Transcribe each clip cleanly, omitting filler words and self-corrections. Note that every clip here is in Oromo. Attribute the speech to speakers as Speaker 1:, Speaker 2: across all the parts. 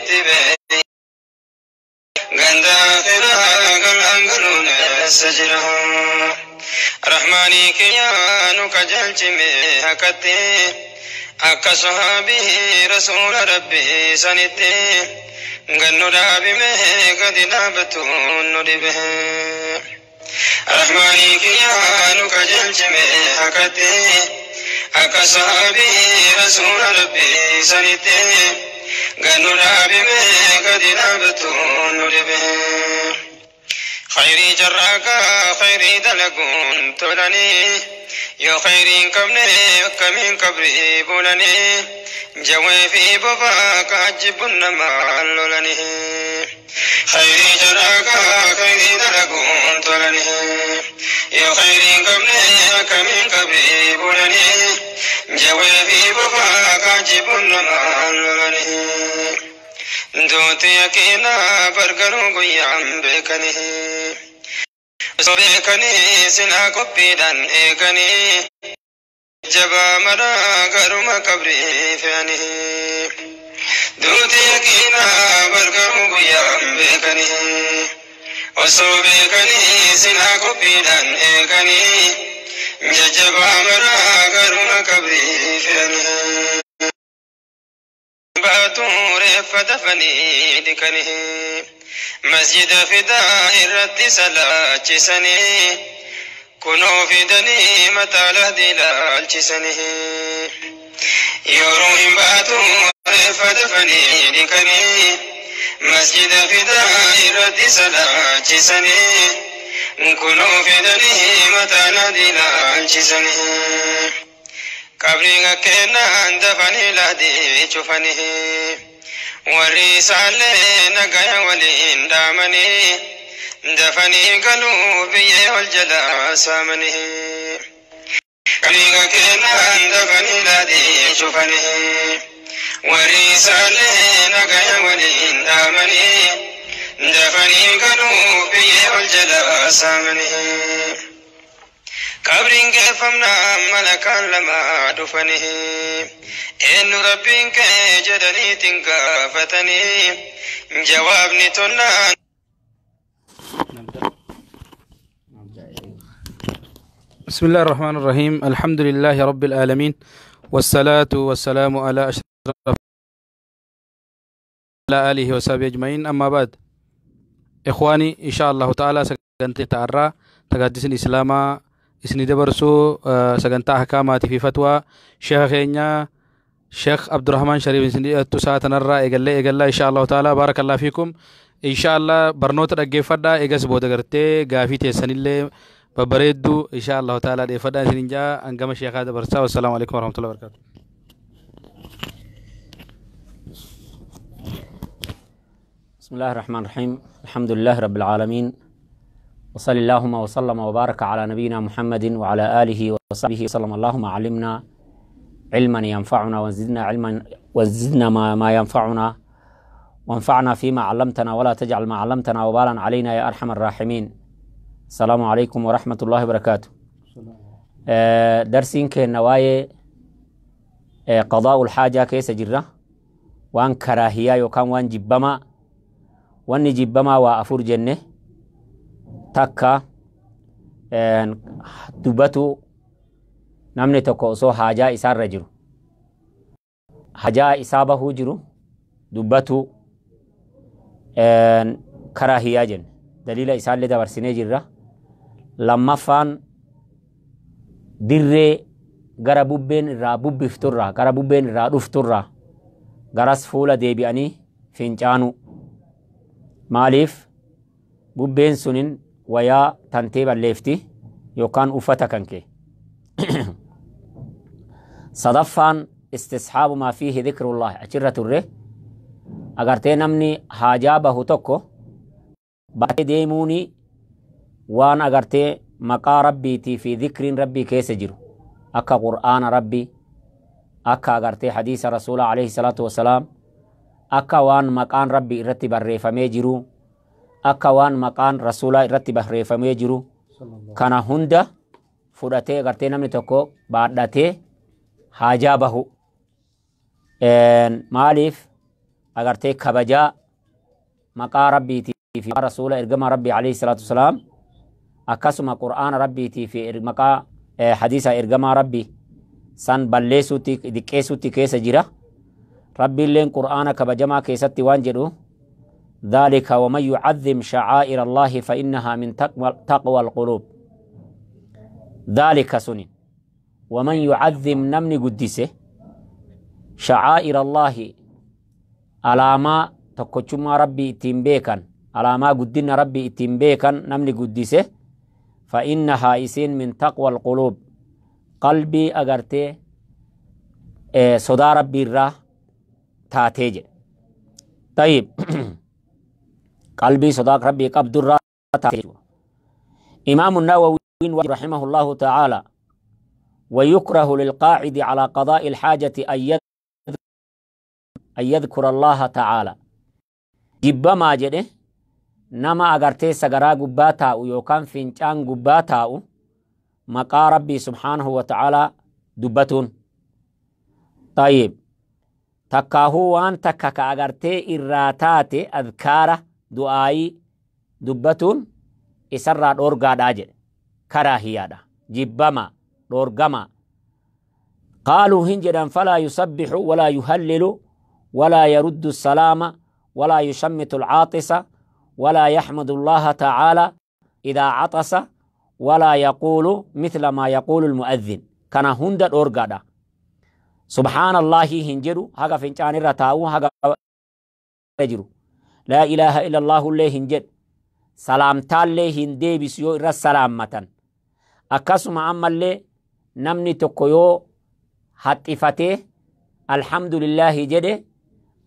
Speaker 1: itti beey. Ganda akhiraa galaan galuun eessa jira? Rahmaanii kiyyaa nu qajeelchime hakatti akka sahaabii rasuula rabbii sanitti gannu dhaabime gadi dhaabatuun nu dhibe. Rahmaanii kiyyaa nu qajeelchime hakatti akka sahaabii rasuula rabbii sanitti gannu dhaabime gadi dhaabatuun nu dhibe. Khayrii jarraakaa khayrii dalaguun tolanii yoo khayriin qabne akkamiin qabrii bulanii jawwee fi bofaa kaajjibbuun namaan lolanii. Khayrii jarraakaa khayrii dalaguun tolanii yoo khayriin qabne akkamiin qabrii bulanii jawwee fi bofaa kaajjibbuun namaan lolanii. Duuti yaqiinaa bargaruu guyyaan beekanii. Osoo beekanii silaa qophiidhaan eeganii. Jabaa maraa garuma qabrii fe'anii. Duuti yaqiinaa bargaruu guyyaan beekanii. Osoo beekanii silaa qophiidhaan eeganii. Jajjabaa maraa garuma qabrii fe'anii. Baatuu reeffa dafanii dhiqanii masjida fidaa irratti salaachisanii kunoo fidanii mataa lahdi ilaalchisanii. Yeroo hin baatu reeffa dafanii dhiqanii masjida fidaa irratti salaachisanii kunoo fidanii mataa lahdi ilaalchisanii. Qabriin kennaan dafanii lahdii cufanii warri isaallee nagaya waliin dhaamanii dafanii galuu biyyee ol jalaa saamanii. Qabriin kennaan dafanii lahdii cufanii warri isaallee nagaya waliin dhaamanii dafanii galuu biyyee ol jalaa saamanii. Qabriin geeffamnaan malakaan lama dhufanii eenyu rabbiin kee jedhaniitiin gaafatanii jawaabni tollaan.
Speaker 2: بسم الله الرحمن الرحيم. الحمد لله رب العالمين، والصلاة والسلام على أشرف على آله وصحبه أجمعين. أما بعد، إخواني إن شاء الله تعالى سجنت تعرى تقدس الإسلام إسني دبرسو سجنت أحكامات في فتوى شيخ خينيا شيخ عبد الرحمن شريف إسني تساعة نرى إجلا إن شاء الله تعالى. بارك الله فيكم. إن شاء الله برنوت رجع فدا إجس بودغرتي غافي تسنيل ببريدو إن شاء الله تعالى دفدا سنجا أنجم شيخ هذا برسا. والسلام عليكم ورحمة الله وبركاته.
Speaker 3: بسم الله الرحمن الرحيم. الحمد لله رب العالمين، وصلى اللهم وسلم وبارك على نبينا محمد وعلى آله وصحبه وسلم. اللهم علمنا علما ينفعنا وزدنا علما وزدنا ما ينفعنا وانفعنا فيما علمتنا ولا تجعل ما علمتنا وبالا علينا يا أرحم الراحمين. السلام عليكم ورحمة الله وبركاته. درسين كنواي قضاء الحاجة كيس جرة وان كراهية يوكان وان جبما وان جبما وأفور جنة takka dubbatu namni tokko osoo haajaa isaarra jiru hajaa isaa bahuu jiru dubbatu karaahiyaa jenne daliila isaallee dabarsinee jirra. Lammaffaan dirree gara bubbeen irraa bubbifturraa gara bubbeen irraa dhufturraa garas fuula deebi'anii fincaanu. Maaliif bubbeen sunin wayaa tantee balleefti yookaan uffata kan kee. Sadaffaan istisxaabu maa fiihi dhikrullah achirra turre agartee namni haajaa bahu tokko baatee deemuuni waan agartee maqaa rabbiitii fi dhikriin rabbii keessa jiru akka qur'aana rabbii akka agartee hadiisa rasuula alayhi salaatu wasalaam akka waan maqaan rabbii irratti barreeffamee jiru akka waan maqaan rasuulaa irratti barreeffamee jiru kana hunda fudhatee agartee namni tokko baadhatee haajaa bahu. Maaliif agartee kabajaa maqaa rabbiitii fi rasuula ergama rabbii alayhi salaatu wasalaam akkasuma qur'aana rabbiitii fi maqaa hadiisa ergamaa rabbii san balleessuutti diqqeessuutti keessa jira. Rabbiilleen qur'aana kabajamaa keessatti waan jedhu ذلك ومن يعظم شعائر الله فإنها من تقوى القلوب. ذلك سنين ومن يعظم نمني قدسه شعائر الله علامة تكوچما ربي تنبيكا علامة قدنا ربي تنبيكا نمني قدسه فإنها إسين من تقوى القلوب قلبي أغرتي صدا ربي الرا تاتيج. طيب قلبي صداق ربي قبض الرا تاتيج. إمام النووي رحمه الله تعالى ويكره للقاعد على قضاء الحاجة أن يذكر الله تعالى. جبما جده نما أغرتي سغرا قباتا يوكان فنجان قباتا مقا ربي سبحانه وتعالى دبتون. طيب تكاهو وان تكاك أغرتي إراتاتي أذكاره دعائي دبتون إسرى دورغا داجر كراهيادا جبما دورغما. قالوا هنجدا فلا يسبح ولا يهلل ولا يرد السلام ولا يشمت العاطس ولا يحمد الله تعالى إذا عطس ولا يقول مثل ما يقول المؤذن. كان هند دورغادا سبحان الله هنجرو هغا فنجان رتاو هغا رجرو لا إله إلا الله اللي هنجر سلام تالي هندي بسيو إرى سلامة. أكاسما أما اللي نمني تقيو حتفته الحمد لله جده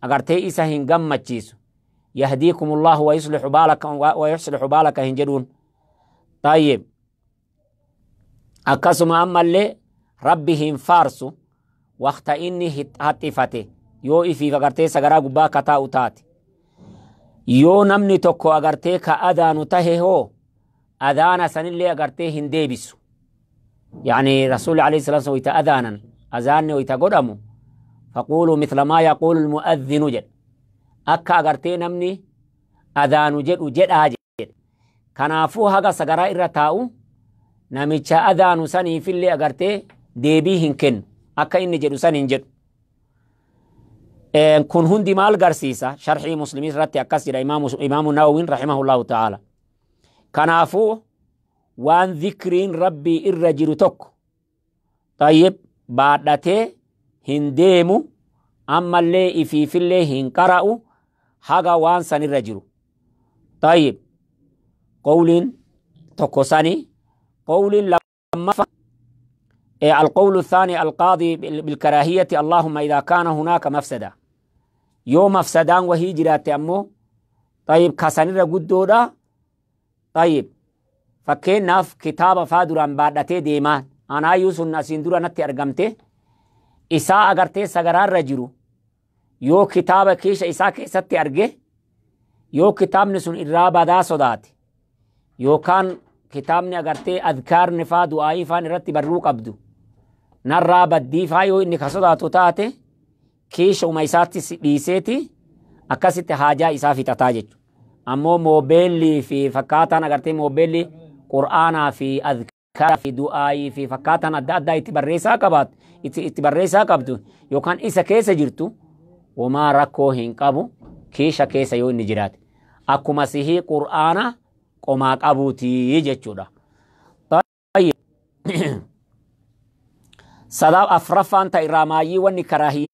Speaker 3: أغرتي إسا هنغم مچيسو يهديكم الله ويصلح بالك ويصلح بالك هنجرون. طيب أكاسما أما اللي ربي هنفارسو وقت إني حتفته يو إفي فغرتي سغرا قبا كتا أتاتي yoo namni tokko agartee ka adaanu tahe hoo adaana sanillee agartee hin deebisu. Yani rasuulli alayhi salaatu wayta adaanan azaanni wayta godhamu faquuluu mithla maa yaquulu almu'adhinu jedha akka agartee namni adaanu jedhu jedhaa jedhe. Kanaafuu haga sagaraa irra taa'u namicha adaanu saniifillee agartee deebii hin kennu akka inni jedhu san hin jedhu. Kun hundi maal garsiisa sharxii muslimii irratti akkas jedha imaamu Nawawiin rahimahullahu ta'ala. Kanaafuu waan zikriin rabbii irra jiru tokko tayyib baadhatee hin deemu ammallee ifiifillee hin qara'u haga waan san irra jiru. Tayyib qawliin tokko sani qawliin lammaffaa القول الثاني القاضي بالكراهية اللهم إذا كان هناك مفسدة يوم مفسدان وهي جرات أمو طيب كسنير قدودا. طيب فكينا في كتاب فادران بعدتي ديما أنا يوسف ناسين دورا نتي أرقمتي إساء أغرتي سغرار رجلو يو كتاب كيش إساء كيستي أرقه يو كتاب نسون إرابة دا صداتي يو كان كتابني أغرتي أذكار نفا دعائي فان رتي بروق أبدو narraa baddii faa yoo inni ka sodaatu taate kiisha uma isaatti dhiiseeti akkasitti haajaa isaa fixataa jechuudha. Ammoo moobeellii fi fakkaataan agartee moobeelli qur'aanaa fi adkaaraa fi du'aayii fi fakkaataan adda addaa itti barreessaa qabaatu itti barreessaa qabdu yookaan isa keessa jirtu homaa rakkoo hin qabu kiisha keessa yoo inni jiraate. Akkuma sihii qur'aana qomaa qabuutii jechuudha. صلاة أفرفان تيرامايي وني كراهية.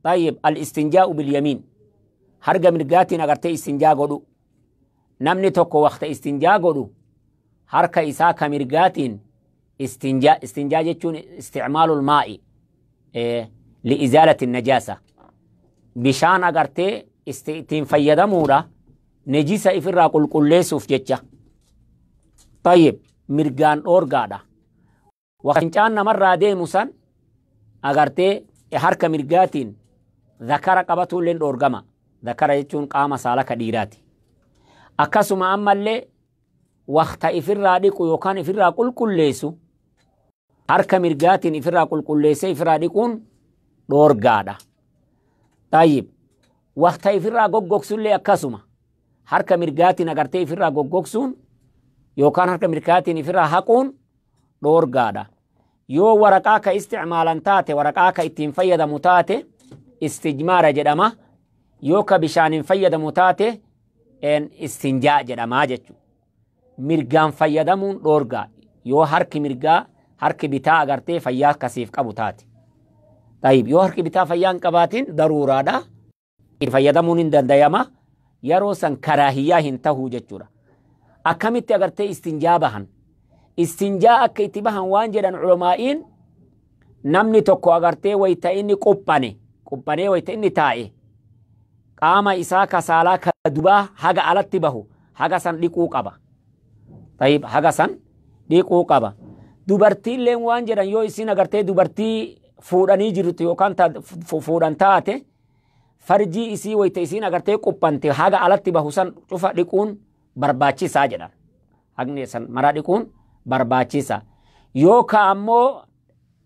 Speaker 3: طيب الاستنجاء باليمين هرجع مرقاتي نغرتي استنجاء قدو نمني توكو وقت استنجاء قدو هركا إساكا مرقاتين استنجاء استنجاء جتون استعمال الماء لإزالة النجاسة بشان أغرتي استئتين فيدمورا نجيسة إفرا قل قل ليسوف جتشا. طيب مرقان أورغادا وخنجان نمر deemu san agartee harka mirgaatiin zakara qabatuulleen dhoorgama. Zakara jechuun qaama saala ka dhiiraati. Akkasuma ammallee waqta ifirraa dhiqu yookaan ifirraa qulqulleessu harka mirgaatiin ifirraa qulqulleessee ifirraa dhiquun dhoorgaadha. Tayyib Waqta ifirraa goggogsullee akkasuma harka mirgaatiin agartee ifirraa goggogsuun yookaan harka mirgaatiin ifirraa haquun dhoorgaadha. Yoo waraqaa ka isticmaalan taate, waraqaa ka ittiin fayyadamu taate, istijmaara jedhama. Yoo ka bishaaniin fayyadamu taate, istinjaa jedhamaa jechuudha. Mirgaan fayyadamuun dhoorgaa yoo harki mirgaa harki bitaa agartee fayyaa akkasiif qabu taate. Tayyib, yoo harki bitaa fayyaa hin qabaatin daruuraadha. Fayyadamuun hin dandayama. Yeroo san karaahiyyaa hin tahuu jechuudha. Akkamitti agartee istinjaa bahan? Istinjaa akka itti bahan waan jedhan ulamaa'iin, namni tokko agartee wayita inni quphane, quphanee wayita inni taa'e, qaama isaa kasaalaa ka dubaa haga alatti bahu haga san dhiquu qaba. Tayyib, haga san dhiquu qaba. Dubartiilleen waan jedhan, yoo isin agartee dubartii fuudhanii jirtu yookaan fuudhan taate, farjii isii wayita isiin agartee quphante haga alatti bahu san cufa dhiquun barbaachisaa jedhan. Hagni san maraa dhiquun barbaachisa. Yoo ka ammoo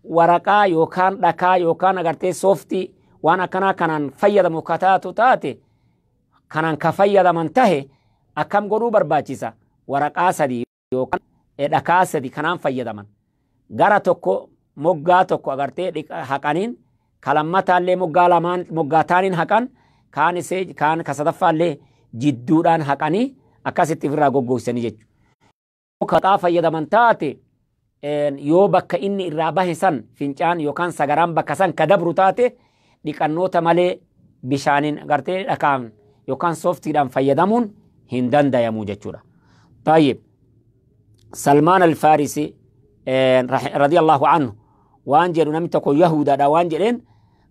Speaker 3: waraqaa yookaan dhakaa yookaan agartee sooftii waan akkanaa kanaan fayyadamu ka taatu taate, kanaan ka fayyadaman tahe, akkam godhuu barbaachisa? Waraqaa sadi yookaan dhakaa sadi kanaan fayyadaman. Gara tokko moggaa tokko agartee haqaniin, kalammataallee moggaa lamaan moggaa taaniin haqan, kaan isee kaan ka sadaffaallee jidduudhaan haqanii akkasitti ofirraa goggogsanii jechuudha. Waraqaa fayyadaman taate, yoo bakka inni irraa bahe san fincaan yookaan sagaraan bakka san ka dabru taate, dhiqannoota malee bishaaniin agartee dhakaan yookaan sooftiidhaan fayyadamuun hin dandayamu jechuudha. Tayyib. Salmaan Alfaarisi radiyallahu anhu waan jedhu, namni tokko Yahudaadha waan jedheen,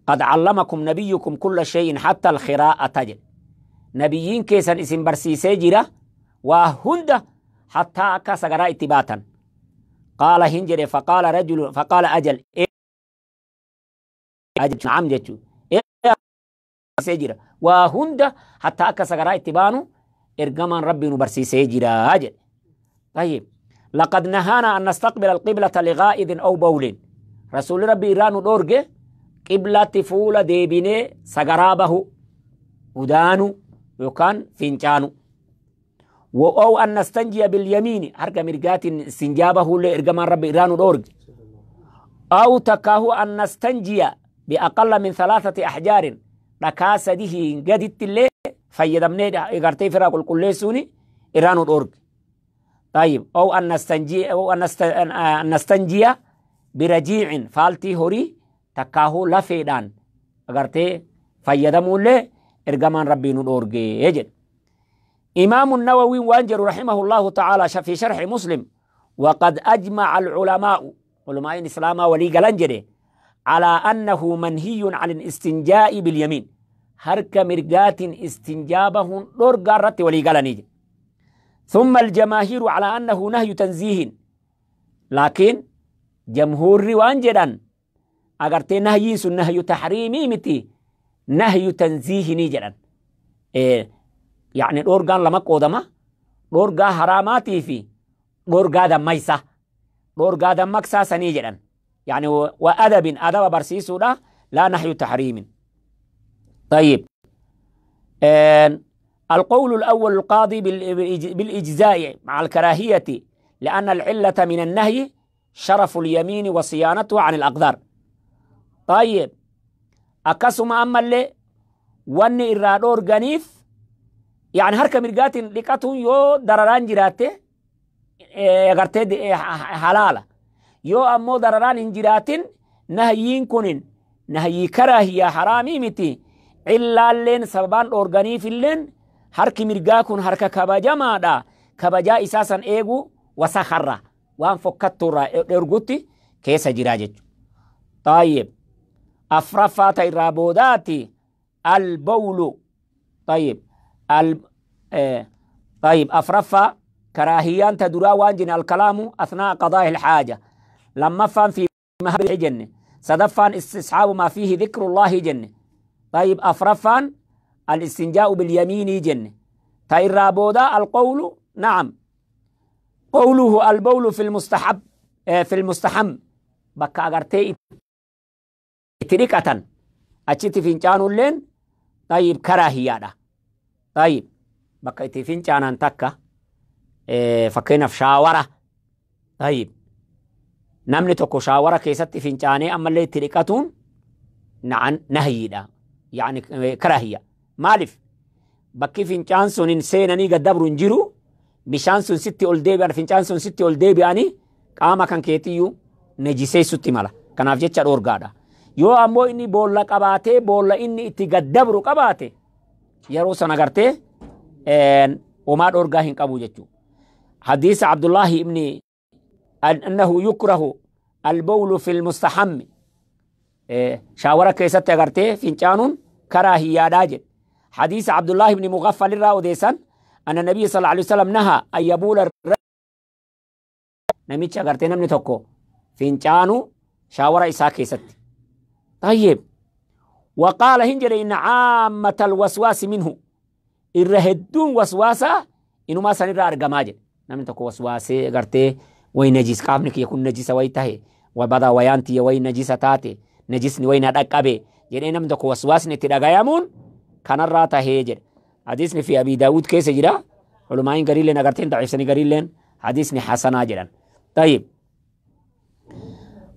Speaker 3: "قد علمكم نبيكم كل شيء حتى الخراءة" jedhe. Nabiyyiin keessan isin barsiisee jira waa hunda, hattaa akka sagaraa itti baatan. قال hin jedhe, فقال رجل فقال أجل نعم jechuu jira, waa hunda hattaa akka sagaraa itti baanu ergamaan Rabbii nu barsiisee jira jedhe. طيب، لقد نهانا أن نستقبل القبلة لغائط أو بول. رسول ربي irraa nu dhoorge qiblatti fuula deebinee sagaraa bahu, udaanu yookaan fincaanu. أو أن نستنجي باليمين, harka mirgaatiin istinjaa bahullee ergamaan Rabbi irraa nu dhoorge. أو takkaahuu أن نستنجي بأقل من ثلاثة أحجار, dhakaa sadihiin gaditti illee fayyadamnee gartee firaa qulqulleessuuni irraa nu dhoorge. طيب، أو أن نستنجي برجيع, faaltii horii takkaahuu lafeedhaan agartee fayyadamuullee ergamaan Rabbii nu dhoorge jedhe. إمام النووي waan jedhu رحمه الله تعالى في شرح مسلم، وقد أجمع العلماء, علماء الإسلام walii galan jedhe, على أنه منهي عن الاستنجاء باليمين, harka mirgaatiin istinjaa bahuun dhorgaa irratti walii galanii. ثم الجماهير على أنه نهي تنزيه, لكن جمهور waan jedhan agartee nahyiin sun نهي تحريم miti, نهي تنزيه ni jedhan. يعني dhorgaan lama qoodama: dhorgaa haraamaatii fi dhorgaa dammaysa. Dhorgaa dammaqsaa sanii jedhan, يعني وأدب, adaba barsiisuudha, لا نهي تحريم. طيب، القول الأول القاضي بالإجزاء مع الكراهية، لأن العلة من النهي شرف اليمين وصيانته عن الأقدار. طيب، akkasuma ammallee wanni irraa dhoorganiif, يعني harka mirgaatiin dhiqatuun yoo dararaan jiraatte agartee halaala. Yoo ammoo dararaan hin jiraatin, nahyiin kunin nahyii karaahiyaa, haraamii miti. Cillaalleen sababaan dhoorganiifilleen harki mirgaa kun harka kabajamaadha, kabajaa isaa san eegu wasakarra waan fokkattuurraa dhoorgutti keessa jiraa jechuudha. طيب، afraffaa ta irraa boodaati البول. طيب ال... طيب، afraffaa karaahiyaan ta duraa waan jenne الكلام أثناء قضاء الحاجة, lammaffaan في مهب jenne, sadaffaan استصحاب ما فيه ذكر الله jenne. طيب، afraffaan الاستنجاء باليمين jenne. Ta irraa boodaa القول, نعم, قوله البول في المستحب في المستحم, bakka agartee itti dhiqatan achitti fincaanulleen Tayyib, karaahiyaadha. Tayyib, bakka itti fincaanan takka, fakkeenyaaf shaawara. Tayyib, namni tokko shaawara keessatti fincaanee ammallee itti dhiqatuun nahyiidha. Yaani karaahiya. Maaliif? Bakki fincaan sun hin seenanii gad dabru hin jiru. Bishaan sun sitti ol deebi'an, fincaan sun sitti ol deebi'anii qaama kan keetiyyuu nejiseessutti mala. Kanaaf jecha dhoorgaadha. Yoo ammoo inni boolla qabaatee boolla inni itti gad dabru qabaate, yeroo sana gartee homaa dhoorgaa hin qabu jechuudha. Hadiisa Abdullaahi ibni annahu yukrahu albawlu fil mustahammi, shaawara keessatti agartee fincaanuun karaa hiyyaadhaa jedhe. Hadiisa Abdullaahi ibni Mughaffal irraa odeessan, anna nabiyyi sallallahu alaihi wasallam naha an yabuula, namichi agartee namni tokko fincaanu shaawara isaa keessatti. Tayyib. وقال هنجر إن عامة الوسواس منه، irra hedduun waswaasaa inumaa sanirraa argamaa jedhe. Namni tokko waswaasee agartee way najis, qaamni kiyya kun najisa way tahe, badaa wayaan tiyya way najisa taate, najisni way na dhaqqabe jedhee namni tokko waswaasni itti dhagayamuun kanarraa tahee jedhe. Hadiisni fi Abii Daawud keessa jira. Culumaayin gariilleen agarteen daciifsanii, gariilleen hadiisni hasanaa jedhan. Tayyib.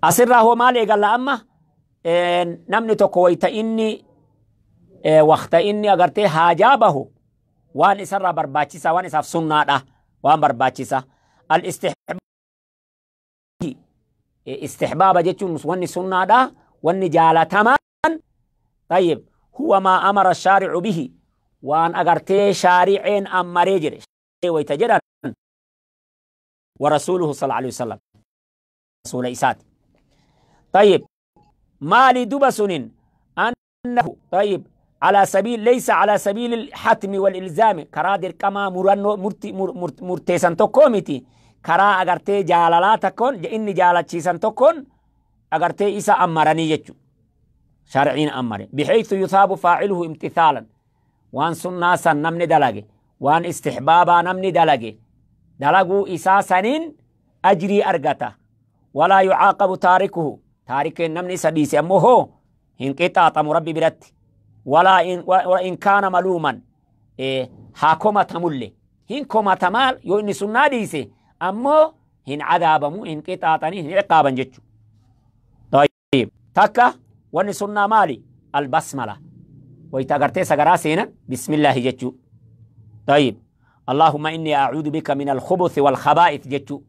Speaker 3: Asirraa hoo maal eegalla amma? Namni tokko wayta inni waqta inni agartee haajaa bahu waan isarraa barbaachisa, waan isaaf sunnaadha, waan barbaachisa. Al istihbaaba jechuun wanni sunnaadha, wanni jaalatamaan. Tayyib, huwa maa amara shaaricu bihi, waan agartee shaari'een ammaree jedhe wayta jedhan, wa rasuuluhu sala alaihi wasallam, rasuula isaati. Tayyib, maali duba sunin? Annahu tayyib على سبيل ليس على سبيل الحتم والإلزام، كرا درقما مرنو مرتيسان tokko miti، karaa agartee jaalalaa tokkoon inni jaalachiisan tokkoon agartee isa ammaranii jechu sharciin ammare. بحيث يثاب فاعله امتثالا، waan sunnaa san namni dalage, waan istihbaabaa namni dalage, dalaguu isaa saniin ajrii argata. ولا يعاقب تاركه، taarikeen namni isa dhiise ammoo hoo hin qixaaxamu Rabbi biratti. ولا إن, وإن كان ملوما، haa komatamulle, hin komatamaa yoo inni sunnaa dhiise, ammoo hin cadaabamu, hin qixaaxanii, hin ciqaaban jechu. طيب, takka wanni sunnaa maali? Albasmala, wayta agartee sagaraa seenan bismillaahi jechuu. طيب, اللهم إني أعوذ بك من الخبث والخبائث jechuu,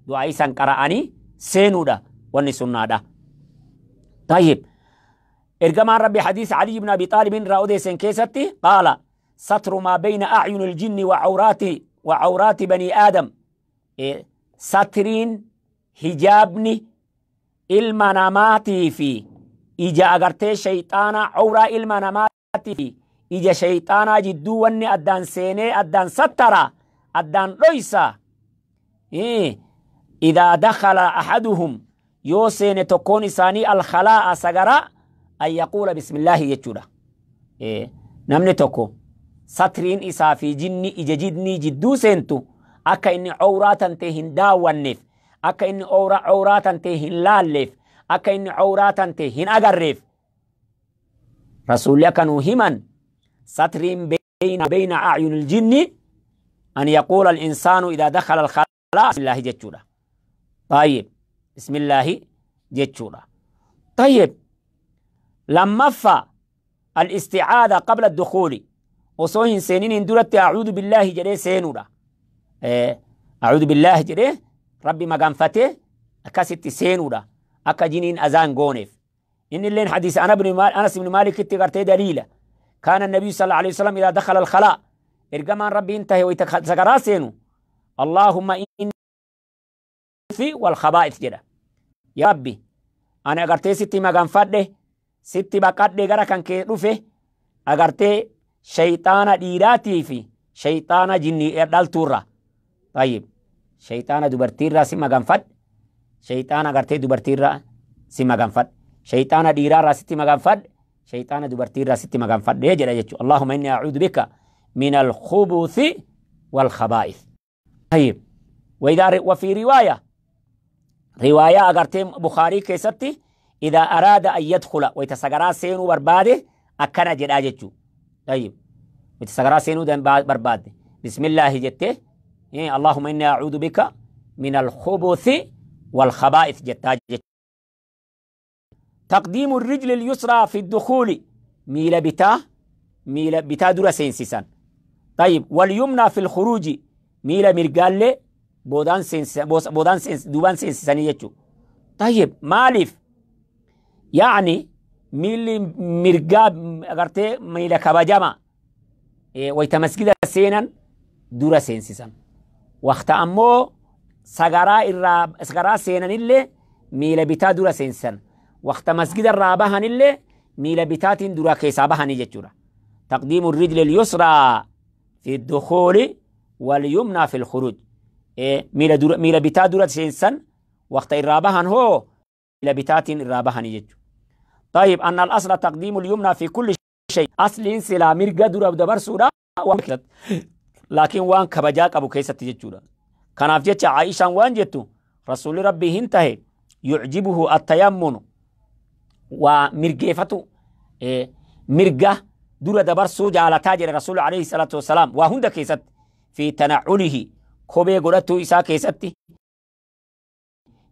Speaker 3: du'aa isan qara'anii seenuudha wanni sunnaadha. طيب, ergamaan Rabbi hadiisa Ali ibn Abi Xaalib irraa odeessan keessatti قال ستر ما بين أعين الجن وعورات بني آدم، satriin hijaabni ilma namaatii fi ija agartee shayxaanaa, cawraa ilma namaatii fi ija shayxaanaa jidduu wanni addaan seenee addaan sattara, addaan dhoysa, إذا دخل أحدهم، yoo seene tokkoon isaanii، الخلاء sagaraa، أن يقول بسم الله jechuudha. Namni tokko satriin isaa fi jinni ija jinnii jidduu seentu akka inni cawraa tantee hin daawwanneef, akka inni cawraa tantee hin laalleef, akka inni cawraa tantee hin agarreef, Rasuulli akka nuu himan, satriin بين أعين الجن أن يقول الإنسان إذا دخل الخلاء بسم الله jechuudha. طيب، بسم الله jechuudha. طيب، lammaffaa الاستعاذة قبل الدخول، osoo hin seenin duratti أعوذ بالله jedhee seenuudha. أعوذ بالله jedhee Rabbi maganfatee akkasitti seenuudha, akka jiniin azaan gooneef. Inni illeen hadiisa Anas ibn Maalikitti gartee daliila. كان النبي صلى الله عليه وسلم إذا دخل الخلاء، ergamaan Rabbi intahe wayta sagaraa seenu، اللهم إني والخبائث jedha. Yaa Rabbi, ani agartee sitti maganfadhe, sitti baqadhe, gara kan kee dhufe, agartee shayxaana dhiiraatii fi shayxaana jinnii dhaltuurra. طيب, shayxaana dubartiirraa si maganfadhe, shayxaana agartee dubartiirraa si maganfadhe, shayxaana dhiiraarraa sitti maganfadhe, shayxaana dubartiirraa sitti maganfadhe jedha jechuudha. اللهم إني أعوذ بك من الخبث والخبائث. طيب، وإذا وفي رواية، رواية agartee Bukhaarii keessatti، إذا أراد أن يدخل، wayta sagaraa seenuu barbaade akkana jedhaa jechuu. Tayyib. Wayta sagaraa seenuu barbaadde. Bismillaahi jettee Allahumma inni a'uudhu bika min al-khubuthi wal-khabaa'ith jettaa jechuudha. Taqdiimu rijli al-yusraa fi dukhuuli miila bitaa dura seensisan. Tayyib. Wal-yumnaa fi al-khuruuji miila mirgaallee boodaan seensisan, boodaan duubaan seensisanii jechuudha. Tayyib. Maaliif? Yaani miilli mirgaa agartee miila kabajama, wayta masgida seenan dura seensisan. Waqta ammoo sagaraa irraa sagaraa seenanillee miila bitaa dura seensisan. Waqta masgida irraa bahanillee miila bitaatiin dura keessaa bahanii jechuudha. تقديم الرجل اليسرى في الدخول واليمنى في الخروج. Miila bitaa dura seensan, waqta irraa bahan hoo miila bitaatiin irraa bahanii jechuudha. طيب، أن الأصل تقديم اليمنى في كل شيء. أصل silaa mirga dura dabarsuudha, laakiin waan kabajaa qabu keessatti jechuudha. Kanaaf jecha Aishaan waan jettu, rasuulli Rabbii hin tahe يعجبه التيمن waa mirgeeffatu, mirga dura dabarsuu jaalataa jedhe rasuulli عليه الصلاة والسلام waa hunda keessatti, في تنعله kophee godhatuu isaa keessatti,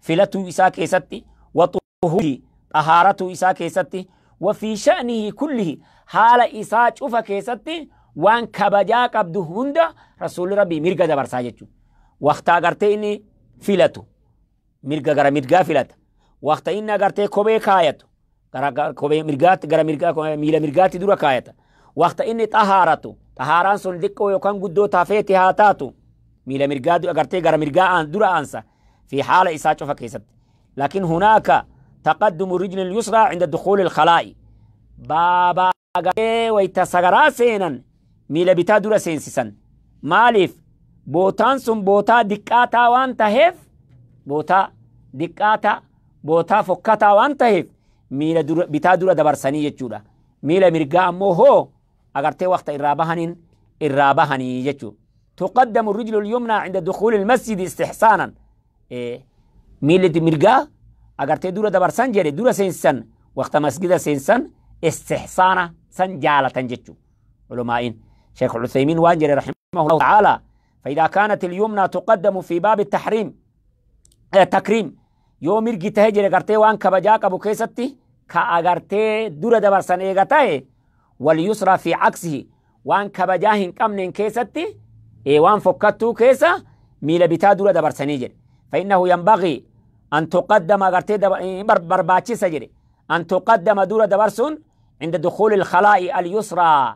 Speaker 3: filatuu isaa keessatti, وطهوره xahaaratuu isaa keessatti, وفي شأنه كله haala isaa cufa keessatti, waan kabajaa qabdu hunda rasuulli Rabbii mirga dabarsaa jechuudha. Waqtaa agartee inni filatu mirga gara mirgaa filata. Waqta inni agartee kophee kaayatu gara kophee mirgaatti, gara mirgaa, miila mirgaatti dura kaayata. Waqta inni xahaaratu, xahaaraan sun xiqqoo yookaan guddoo taafeeti haa taatu, miila mirgaa agartee gara mirgaa dura aansa fi haala isaa cufa keessatti. لكن هناك تقدم الرجل اليسرى عند دخول الخلاء baaba agartee wayta sagaraa seenan miila bitaa dura seensisan. Maaliif? Bootaan sun bootaa diqqaataa waan taheef, bootaa diqqaataa, bootaa fokkataa waan taheef miila bitaa dura dabarsanii jechuudha. Miila mirgaa ammoo hoo agartee waqta irraa bahaniin irraa bahanii jechuudha. تقدم الرجل اليمنى عند دخول المسجد استحسانا. Miilli mirgaa agartee dura dabarsan jedhe, dura seensisan waqta masgida seensan, istihsaana san jaalatan jechu culamaa'in. Sheekh Uthaymiin waan jedhe رحمه الله تعالى: فإذا كانت اليمنى تقدم في باب التحريم تكريم yoo mirgi tahe jedhe, gartee waan kabajaa qabu keessatti ka agartee dura dabarsan eega tahe, واليسرى في عكسه waan kabajaa hin qabneen keessatti, waan fokkattuu keessa miila bitaa dura dabarsanii jedhe, فإنه ينبغي أن تقدم agartee barbaachisa jedhe أن تقدم dura dabarsuun عند دخول الخلاء اليسرى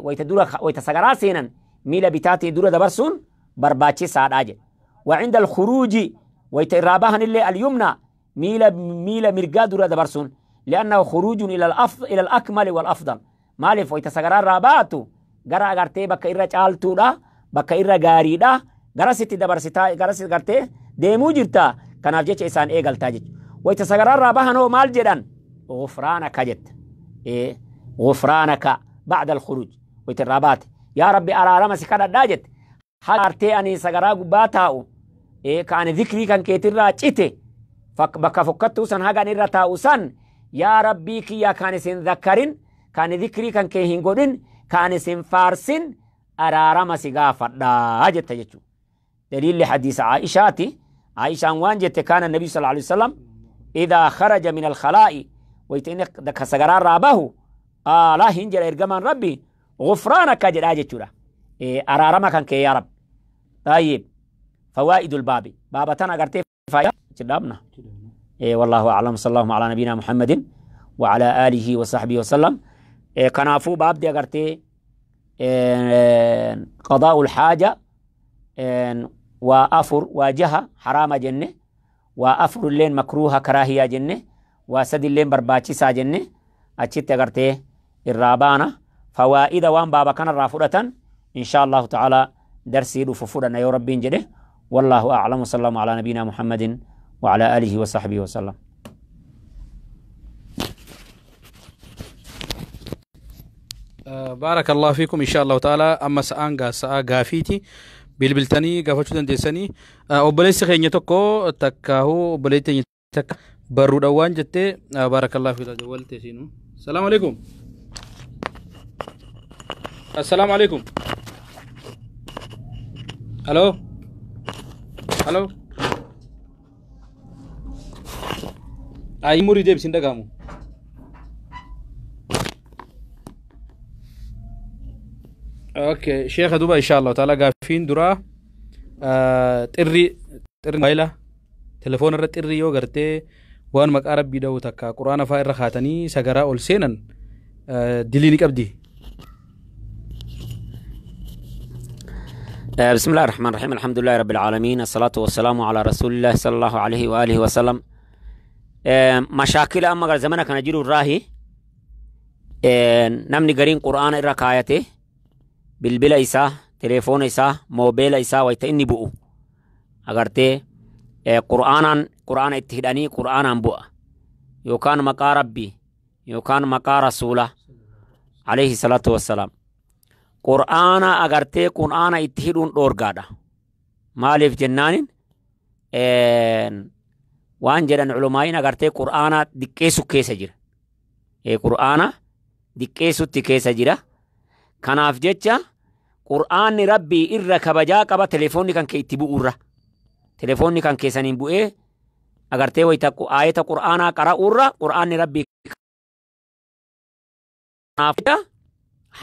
Speaker 3: wayta dura wayta sagaraa seenan miila bitaatii dura dabarsuun barbaachisaadha jedhe. وعند الخروج wayta irraa bahan illee اليمنى miila mirgaa dura dabarsuun, لأنه خروج إلى الأكمل والأفضل. Maaliif? Wayta sagaraa irraa baatu gara agartee bakka irra caaltuudha, bakka irra gaariidha, gara sitti dabarsitaa, gara sitti gartee deemuu jirta. Kanaaf jecha isaan eegaltaa jechuudha. Wayta sagaraa irraa bahan hoo maal jedhan? غفرانك jetta. غفرانك بعد الخروج wayta irraa baate yaa Rabbi araarama si kadhadhaa jette. Agartee ani sagaraa gubbaa taa'u ka ani zikrii kan keetirraa cite, bakka fokkattuu san haga ani irra taa'u san, yaa Rabbii kiyya, kan isin zakkarin, kan zikrii kan kee hin godhin, kan isin faarsin, araarama si gaafadhaa jetta jechuudha. Daliilli hadiisa Aishaati. Aishaan waan jette: كان النبي صلى الله عليه وسلم إذا خرج من الخلاء wayta inni sagaraa irraa bahu قال hin jedha ergamaan Rabbi غفرانك jedhaa jechuudha. Araarama kan kee yaa Rabbi. طيب، فوائد الباب baaba tan agartee faayidaa jedhamna. والله أعلم، صلى الله على نبينا محمد وعلى آله وصحبه وسلم. Kanaafuu baabdi agartee قضاء الحاجة waa afur, waa jaha haraama jenne, waa afur illeen makruuha karaahiyaa jenne, waa sadi illeen barbaachisaa jenne. Achitti agartee irraa baana. Fawaa'ida waan baaba kanarraa fudhatan إن شاء الله تعالى darsii dhufu fudhanna yoo Rabbiin jedhe. والله أعلم، صلى الله على نبينا محمد وعلى آله وصحبه وسلم.
Speaker 2: بارك الله فيكم. إن شاء الله تعالى amma sa'aan gaa sa'a gaafiiti, bilbiltanii gaafachuu dandeessanii. Obboleessi keenya tokko takkaahuu obboleetti keenya takka barruudhaan waan jettee, بارك الله فيك walte siinu. السلام عليكم. Assalaamu alaikum. Aloo. Aloo. Ayi murii deebisi hin dhagahamu. Okay, sheekha duba insha Allah taala gaaffiin duraa xirri xirri mobaayila telefoona irra xirri yoo gartee waan maqaa rabbii dha'u takka quraana fa'aa irra kaatanii sagaraa ol seenan dilii ni qabdi.
Speaker 3: بسم الله الرحمن الرحيم، الحمد لله رب العالمين، الصلاة والسلام على رسول الله صلى الله عليه وآله وسلم. مشاكل أما زمنا كان جيرو الراهي نمني قرين قرآن إرى كايته bilbila isaa, telefoona isaa, moobeela isaa wayita inni bu'u agartee qur'aanaan qur'aana itti hidhanii qur'aanaan bu'a yookaan maqaa rabbii yookaan maqaa rasuula alayhi salaatu wassalaam. Qur'aana agartee qur'aana itti hidhuun dhoorgaadha. Maaliif jennaanin waan jedhan culumaayin agartee qur'aana diqqeessu keessa jira. Qur'aana diqqeessutti keessa jira. Kanaaf jecha qur'aanni rabbii irra kabajaa qaba telefoonni kan kee itti bu'urra. Telefoonni kan keessaniin bu'ee agartee wayita aayata qur'aanaa qara'urra qur'aanni rabbii kanaaf jecha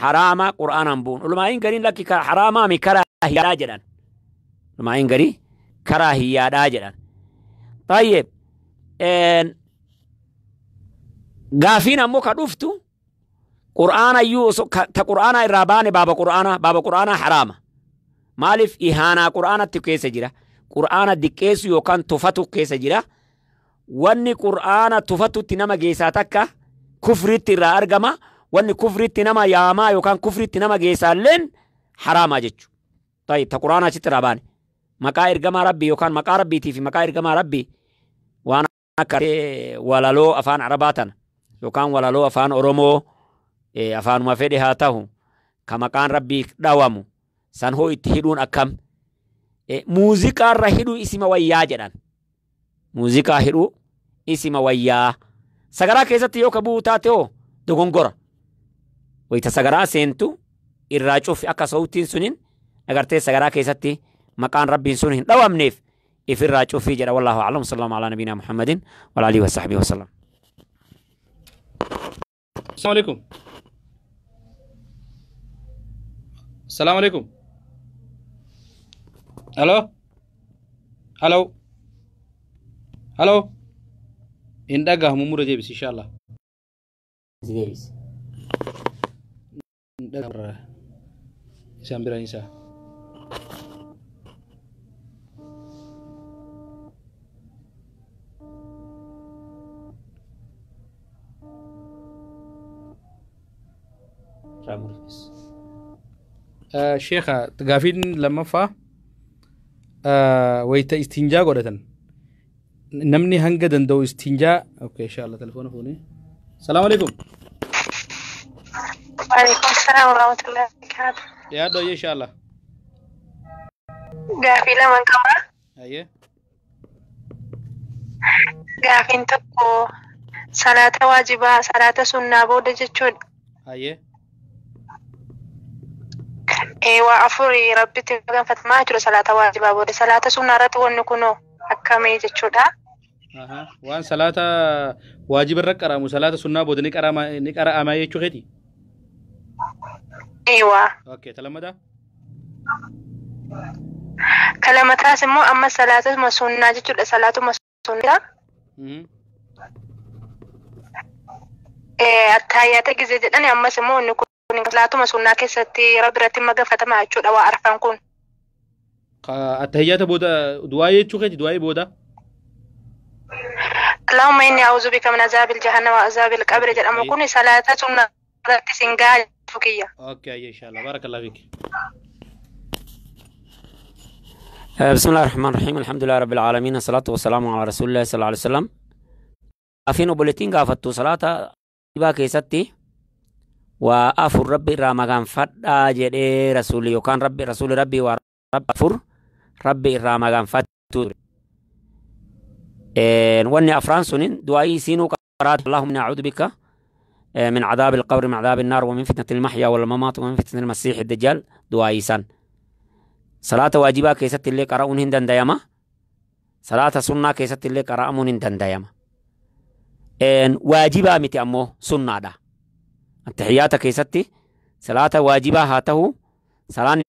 Speaker 3: haraama qur'aanaan bu'uun. Ulumaa'iin gariin lakki haraamaa mi karaa hiyyaadhaa jedhan. Ulumaa'iin garii karaa hiyyaadhaa jedhan. Tayyib gaafiin ammoo ka dhuftu qur'aana iyyuu ta qur'aana irraa baane baaba qur'aanaa baaba qur'aanaa haraama. Maaliif ihaanaa qur'aanatti keessa jira. Qur'aana diqqeessu yookaan tufatu keessa jira. Wanni qur'aana tufatutti nama geessaa takka kufritti irraa argama. Wanni kufritti nama yaamaa yookaan kufritti nama geessaa illeen haraamaa jechuudha. Tayyib ta qur'aana achitti irraa baane. Maqaa ergamaa rabbii yookaan maqaa rabbiitii fi maqaa ergamaa rabbii waan akka walaloo afaan arabaa tana yookaan walaloo afaan Oromoo afaanuma fedhe haa ta'u ka maqaan rabbii dhawamu san hoo itti hidhuun akkam muuziqaarra hidhuu isima wayyaa jedhan. Muuziqaa hidhuu isima wayyaa. Sagaraa keessatti yoo ka bu'u taate hoo dogongora. Wayita sagaraa seentu irraa cufi akka sawtiin sunin agartee sagaraa keessatti maqaan rabbiin sun hin dhawamneef ifirraa cufii jedha. Wallaahu a'lam. Sallallahu ala nabiyina Muhammadin wa ala alihi wa sahbihi wa sallam.
Speaker 2: Assalamu alaikum. Assalamu alaikum. Hello? Hello? Hello? Hin dhagahamu mura deebisi insha Allah. Hin dhagahamu. Isaan biraan isaa. Sheekha gaafiin lammaffaa wayita istinjaa godhatan namni hanga danda'u istinjaa okay insha Allah telefoona fuunee. Salaamu alaikum.
Speaker 4: Waalaikum salaam warahmatullahi wabarakatuh.
Speaker 2: Yaaddo insha Allah.
Speaker 4: Gaafii lama qaba.
Speaker 2: Ayyee.
Speaker 4: Gaafiin tokko salaata waajibaa salaata sunnaa booda jechuudha.
Speaker 2: Ayyee.
Speaker 4: Waa afurii rabbitti gaanfatamaa jechuudha salaata waajibaa booda. Salaata sunnaa irratti wanni kunoo akkamii jechuudha.
Speaker 2: Waan salaata waajiba irra qaraamu salaata sunnaa booda ni qara'ama jechuu keeti?
Speaker 4: Eewwa.
Speaker 2: Okay, talammataa?
Speaker 4: Kalamataas immoo amma salaatuma sunnaa jechuudha. Salaatuma sunnaa. Attaayyaata gizee jedhani ammas immoo inni kun salaatuma sunnaa keessatti rabbi irratti magafatama jechuudha waa arfan kun.
Speaker 2: Attahiyyaata booda du'aa jechuu keeti du'aa booda?
Speaker 4: Allahumma inni a'uuzu bika min azaabil jahannam wa azaabil qabri jedhamu kun salaata sunnaa irratti sin gahaa jechuu kiyya.
Speaker 2: Okay, inshallah. Barakallahu fik.
Speaker 3: بسم الله الرحمن الرحيم، الحمد لله رب العالمين، الصلاة والسلام على رسول الله صلى الله عليه وسلم. Gaafiin obboleettiin gaafattu salaata waajibaa keessatti waa afur rabbi irraa maganfadhaa jedhee rasuulli yookaan rabbi rasuulli rabbii waa rabbi afur rabbi irraa maganfattu. Wanni afraan sunin du'aayii siinuu qaraatu Allahumma inni a'uudhu bika من عذاب القبر، من عذاب النار، ومن فتنة المحيا والممات، ومن فتنة المسيح الدجال. دعائسان صلاة واجبة كيست اللي قرأون هندن دايما، صلاة سنة كيست اللي قرأون هندن دايما. إن واجبة متي أمو سنة دا التحيات كيستي صلاة واجبة هاته صلاة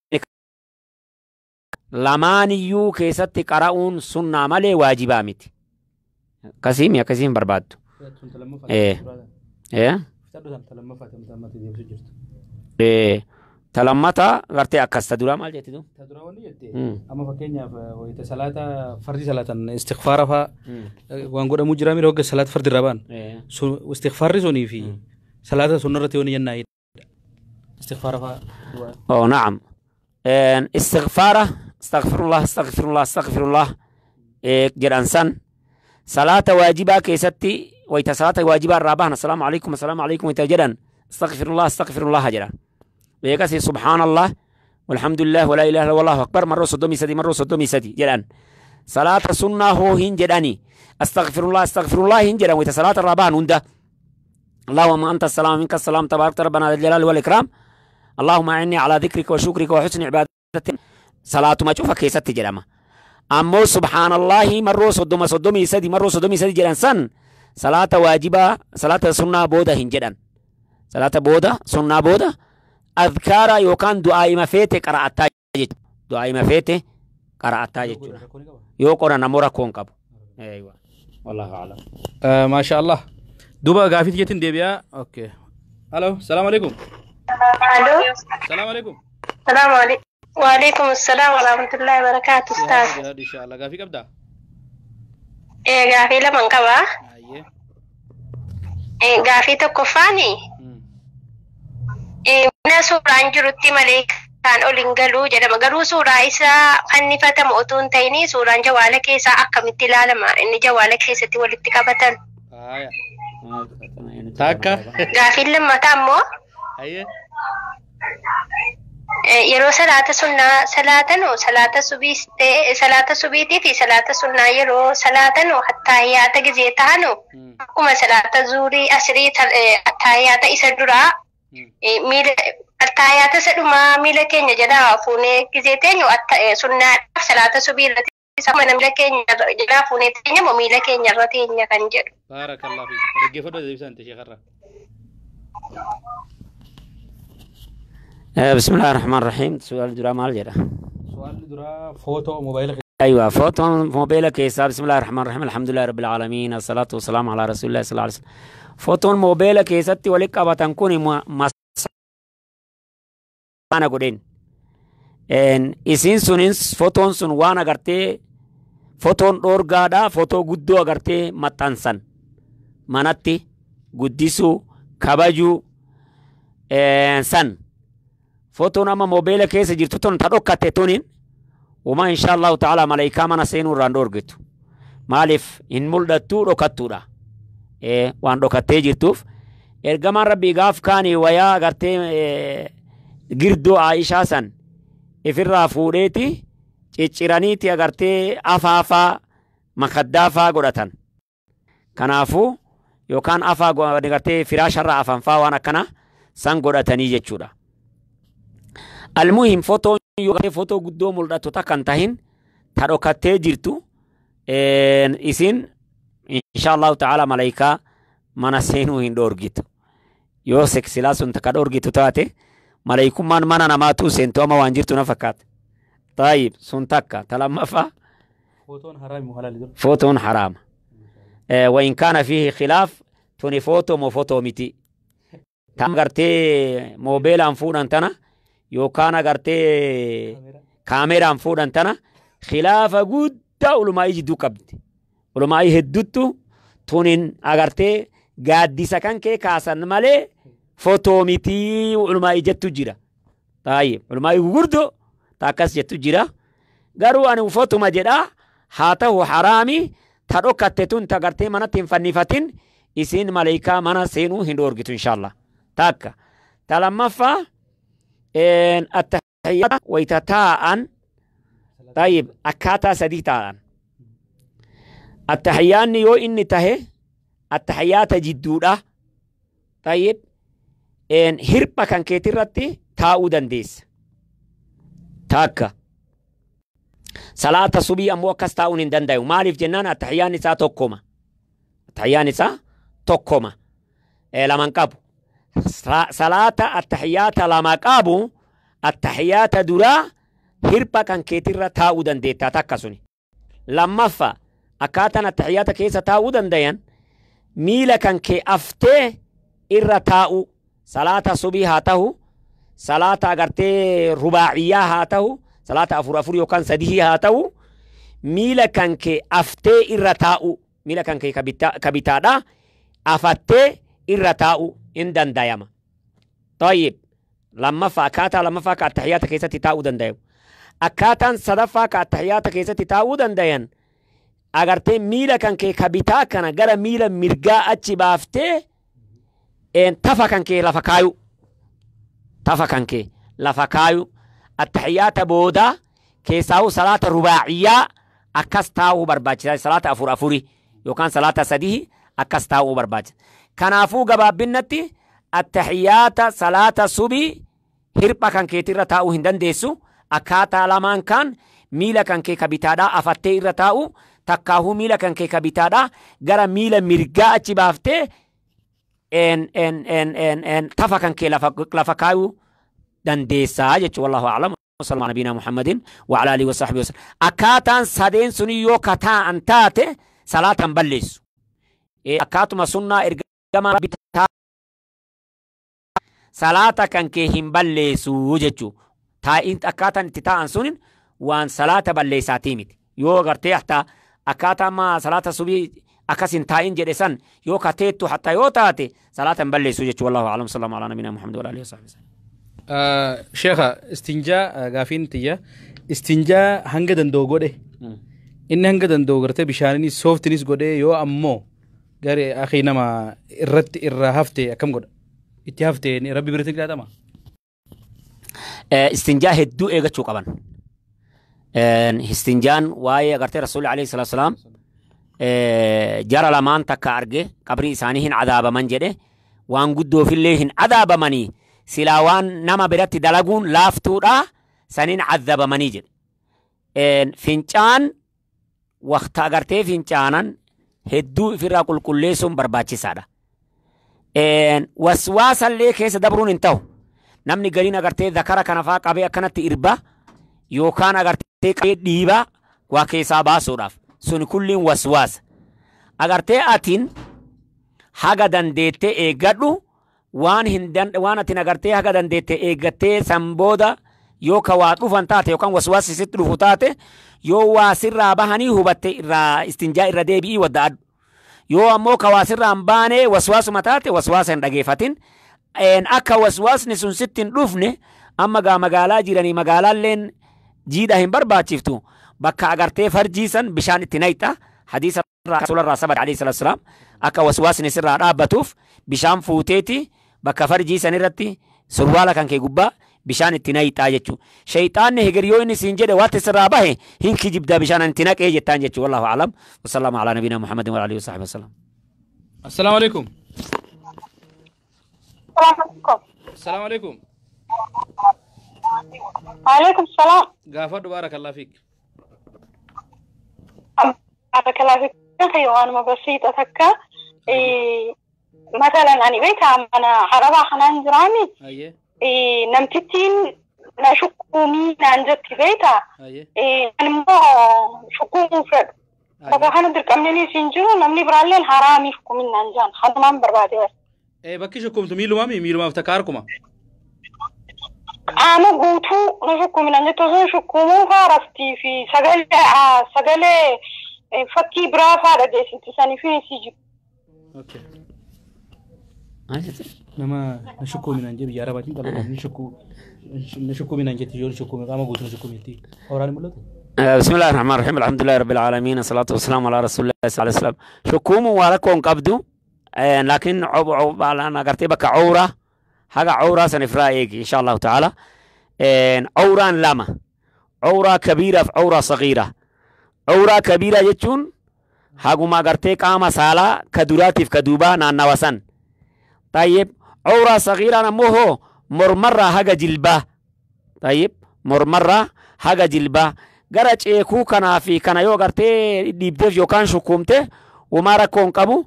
Speaker 3: لمانيو كيستي قرأون سنة مالي واجبة متي كسيم يا كسيم برباد. إيه إيه إيه تلمتا غرتي أكست دورا مال جتي دو
Speaker 2: تدورا وني جتي أما فكينيا ويت صلاة فردي صلاة استغفار فا وانقول مجرمي روج صلاة فرد الربان استغفار رزوني في صلاة سنة رتيوني يناي استغفار فا.
Speaker 3: أو نعم استغفاره استغفر الله استغفر الله استغفر الله جرانسان صلاة واجبة كيستي ويت صلاة واجبة الرابعة السلام عليكم السلام عليكم ويتجرن استغفر الله استغفر الله جران ويكسي سبحان الله والحمد لله ولا إله إلا الله أكبر مرة صدومي سدي مرة صدومي سدي جران صلاة سنة هو هن جراني استغفر الله استغفر الله هن جران ويت صلاة الرابعة نوندا اللهم أنت السلام منك السلام تبارك ربنا ذا الجلال والإكرام اللهم أعني على ذكرك وشكرك وحسن عبادتك صلاة ما تشوفك كيست جرامة أمو سبحان الله مرة صدوم صدومي سدي مرة صدومي سدي جران سن صلاة واجبة صلاة سنة بودا هنجدان صلاة بودا سنة بودا أذكار يوكان دعاء ما فيته قراءة دعاء ما فيته قراءة يوكونا نمورا كون كابو. أيوة والله أعلم.
Speaker 2: ما شاء الله دوبا غافيت جتن ديبيا. أوكي ألو السلام عليكم.
Speaker 4: ألو
Speaker 2: السلام عليكم.
Speaker 4: السلام عليكم. وعليكم السلام ورحمة الله وبركاته أستاذ.
Speaker 2: إن شاء الله غافي كبدا.
Speaker 4: إيه غافي لمن كبا. Gaafii tokkoffaani mana suuraan jirutti maleekaan ol hin galuu jedhama. Garuu suuraa isaa fannifatamu otoo hin ta'in suuraan jawaala keessaa akkamitti ilaalama? Inni jawaala keessatti walitti qabatan.
Speaker 2: Takka.
Speaker 4: Gaafiin lammataa immoo yeroo salaata sunnaa salaatanu salaata subiis ta'e salaata subiitii fi salaata sunnaa yeroo salaatanu attaahiyaata gizee ta'anu akkuma salaata zuurii asrii attaahiyaata isa duraa miila attaahiyaata isa dhumaa miila keenya jalaa fuunee gizee teenyu sunnaadhaaf salaata subii irratti akkuma miila keenya jalaa fuunee teenya moo miila keenya irra teenya kan jedhu.
Speaker 2: Baarakallahu fiik. Dhaggeeffadhu deebisaan ta'e sheekarraa.
Speaker 3: بسم الله الرحمن الرحيم. سؤال درا مال جرا.
Speaker 2: سؤال درا فوتو موبايل.
Speaker 3: أيوة فوتو موبايل كيسا. بسم الله الرحمن الرحيم الحمد لله رب العالمين الصلاة والسلام على رسول الله صلى الله عليه وسلم. فوتو موبايل كيسا تي ولك أبا تنكوني ما أنا قدين. إن إسين سنين فوتون سن وانا قرتي فوتون أورجادا فوتو جدو قرتي متانسان. مناتي قديسو كباجو سن. فوتون أما موبايل كيس جرتون تدوكا تونين وما إن شاء الله تعالى ملايكا منا سينو راندور جتو مالف إن مولدتو روكاتورا إيه وان روكاتي جرتوف إرجمان ربي غاف كاني ويا غرتي إيه جردو عائشة سن إفرا فوريتي تشيرانيتي غرتي أفافا مخدافا غرتان كنافو يوكان أفا غرتي فراشرا أفانفا وانا كنا سان غرتاني جتشورا. المهم فوتو يوغاتي فوتو قدو مولداتو تاكن تاهين تاروكاتي جرتو إسين إن شاء الله تعالى ملايكا مانا سينو هين دورجيتو يو سكسلاسون تكا دورجيتو تاتي ملايكو مان مانا نماتو سينتو أما وانجرتو نفكات. طيب سون تاكا تلما فا
Speaker 2: فوتون حرام وحلال
Speaker 3: فوتون حرام. وإن كان فيه خلاف توني فوتو مو فوتو ميتي تامغرتي موبيل أنفون أنتنا يوكان agartee kaameraan fuudhan tana khilaafa guddaa ulumaa'ii jidduu qabdi. Ulumaa'ii hedduuttu tunin agartee gaaddisa kan kee kaasan malee footoo mitii ulumaa'ii jettu jira. Taayib ulumaa'ii gurguddoo taakkas jettu jira. Garuu ani footuma jedhaa haa ta'u haraami ta dhokkatte tun ta agartee manatti hin fannifatin isin maleekaa mana seenuu hin dhoorgitu inshaallah. Takka. Ta lammaffaa التحيات ويتتاءن طيب أكاتا سديتاءن التحيان يو إني تهي التحيات جدودة Tayyib hirpha kan keetirratti taa'uu dandeessa. Takka. Salaata subii ammoo akkas taa'uun hin danda'u. Maaliif jennaan attahiyyaan isaa tokkoma. Attahiyyaan isaa tokkoma. Laman qabu. Salaata attahiyyaata lama qabu attahiyyaata duraa hirpha kan keetirra taa'uu dandeetta takka suni. Lammaffaa akkaataan attahiyyaata keessa taa'uu dandayan miila kan kee aftee irra taa'u salaata subii haa ta'u salaata agartee rubaaciyyaa haa ta'u salaata afur afur yookaan sadii haa ta'u miila kan kee aftee irra taa'u miila kan kee kabitaadha afattee irra taa'u hin dandayama. Tayyib lammaffaa akkaataa lammaffaa ka attahiyyaata keessatti taa'uu dandayu. Akkaataan sadaffaa ka attahiyyaata keessatti taa'uu dandayan agartee miila kan kee kabitaa kana gara miila mirgaa achi baaftee tafa kan kee lafa kaayu. Tafa kan kee lafa kaayu. Attahiyyaata booda keessaa'u salaata rubaaciyyaa akkas taa'uu barbaachisa. Salaata afur afuri yookaan salaata sadii akkas taa'uu barbaachisa. Kanaafuu gabaabbinnatti attahiyyaata salaata subii hirpha kan keetirra taa'uu hin dandeessu. Akkaataa lamaan kan miila kan kee kabitaadhaa afattee irra taa'u takkaahuu miila kan kee kabitaadhaa gara miila mirgaa achi baaftee tafa kan kee lafa kaayuu dandeessaa jechuudha. Wallahu a'lam. Sallallahu nabiyina Muhammadin wa ala alihi wa sahbihi wa sallam. Akkaataan sadeen suni yoo kataa'an taate salaatan balleessu. Akkaatuma sunnaa ergamaa bitaa salaata kan kee hin balleessu jechuudha. Taa'iin akkaataan itti taa'an sunin waan salaata balleessaatii miti. Yoo agartee hatta akkaataa amma salaata subii akkas hin taa'in jedhe san yoo kateettu hatta yoo taate salaata hin balleessu jechuudha. Wallahu a'lam. Sallallahu ala nabiyina Muhammad wa ala alihi wa sahbihi.
Speaker 2: Sheekha istinjaa gaafiin tiyya istinjaa hanga danda'u godhe inni hanga danda'u gartee bishaaninis sooftinis godhe yoo ammoo garee akhi nama irratti irraa hafte akkam godha itti hafte rabbi biratti qixaaxama.
Speaker 3: Istinjaa hedduu eeggachuu qaban. Istinjaan waa'ee agartee Rasuulli alayhi salaatu salaam jara lamaan takka arge qabrii isaanii hin adaabaman jedhe waan guddoofillee hin adaabamanii silaa waan nama biratti dalaguun laaftuudha saniin adabamanii jedhe. Fincaan waqta agartee fincaanan hedduu ifirraa qulqulleessuun barbaachisaadha. Waswaasallee keessa dabruun hin ta'u. Namni gariin agartee zakara kana faa qabee akkanatti irba yookaan agartee qabee dhiiba waa keessaa baasuudhaaf. Sun kulliin waswaasa. Agartee atiin haga dandeettee eeggadhu waan hin waan atiin agartee haga dandeettee eeggattee san booda yoo ka waa dhufan taate yookaan waswaasni sitti dhufu taate yoo waa sirraa bahanii hubatte irraa istinjaa irra deebi'ii wadda'adhu. Yoo ammoo ka waa sirraa hin baane waswaasuma taate waswaasa hin dhageeffatin. Akka waswaasni sun sitti hin dhufne amma gaa magaalaa jiranii magaalaalleen jiidha hin barbaachiftu bakka agartee farjii san bishaan itti naqxa hadiisa rasuularraa sabata alayhi salaatu wasalaam akka waswaasni sirraa dhaabbatuuf bishaan fuuteeti bakka farjii san irratti surwaala kan kee gubbaa bishaan itti naqxaa jechuudha. Shayxaanni heger yoo inni siin jedhe waatti sirraa bahe hin kijibda bishaan itti naqee jettaan jechuudha. Wallahu a'lam. Wassalaamu alaa nabiyina Muhammadin wa alihi wa sahbihi wasallam.
Speaker 2: Assalaamu alaikum. Assalaamu alaikum.
Speaker 5: Alaikum salaam.
Speaker 2: Gaafadhu baarakallahu fiik.
Speaker 5: Baarakallahu fiik. Waanuma basiixa takka مثلا ani beekaa mana arabaa kanaan jiraani namtittiin na shukkuumii naan jetti beekaa ani immoo shukkuumuu fedhu. Bakka kana dirqamni siin jiru namni biraalleen haraamii shukkuumiin naan jaan hanumaan barbaade.
Speaker 2: Bakki shukkuumtu miilumaami miilumaaf takka harkuma.
Speaker 5: Qaama guutuu na shukkuumi naan jettu osoo shukkuumuu haaraftii fi sagalee fakkii biraa faa dhageessiti sanii fi si jiru.
Speaker 2: Okay. Nama na shukkuumi naan jedhu biyya arabaatiin qal'oo na shukkuumi naan jetti yoo shukkuumi qaama guutuu na shukkuumitti. Awraan mul'atu.
Speaker 3: بسم الله الرحمن الرحيم الحمد لله رب العالمين الصلاة والسلام على رسول الله صلى الله عليه وسلم. شكوم ولكم قبدو لكن عب عب أنا قرتي عورة حاجة عورة سنفرأيك إن شاء الله تعالى. عورة لما عورة كبيرة في عورة صغيرة. عورة كبيرة جتون حاجة ما قرتي قام سالا كدوراتي في كدوبا نانوسن. Tayyib awraa sagiiraan ammoo hoo mormarraa haga jilbaa. Tayyib mormarraa haga jilbaa. Gara ceekuu kanaa fi kana yoo agartee dhiibdeef yookaan shukkuumte womaa rakkoo hin qabu.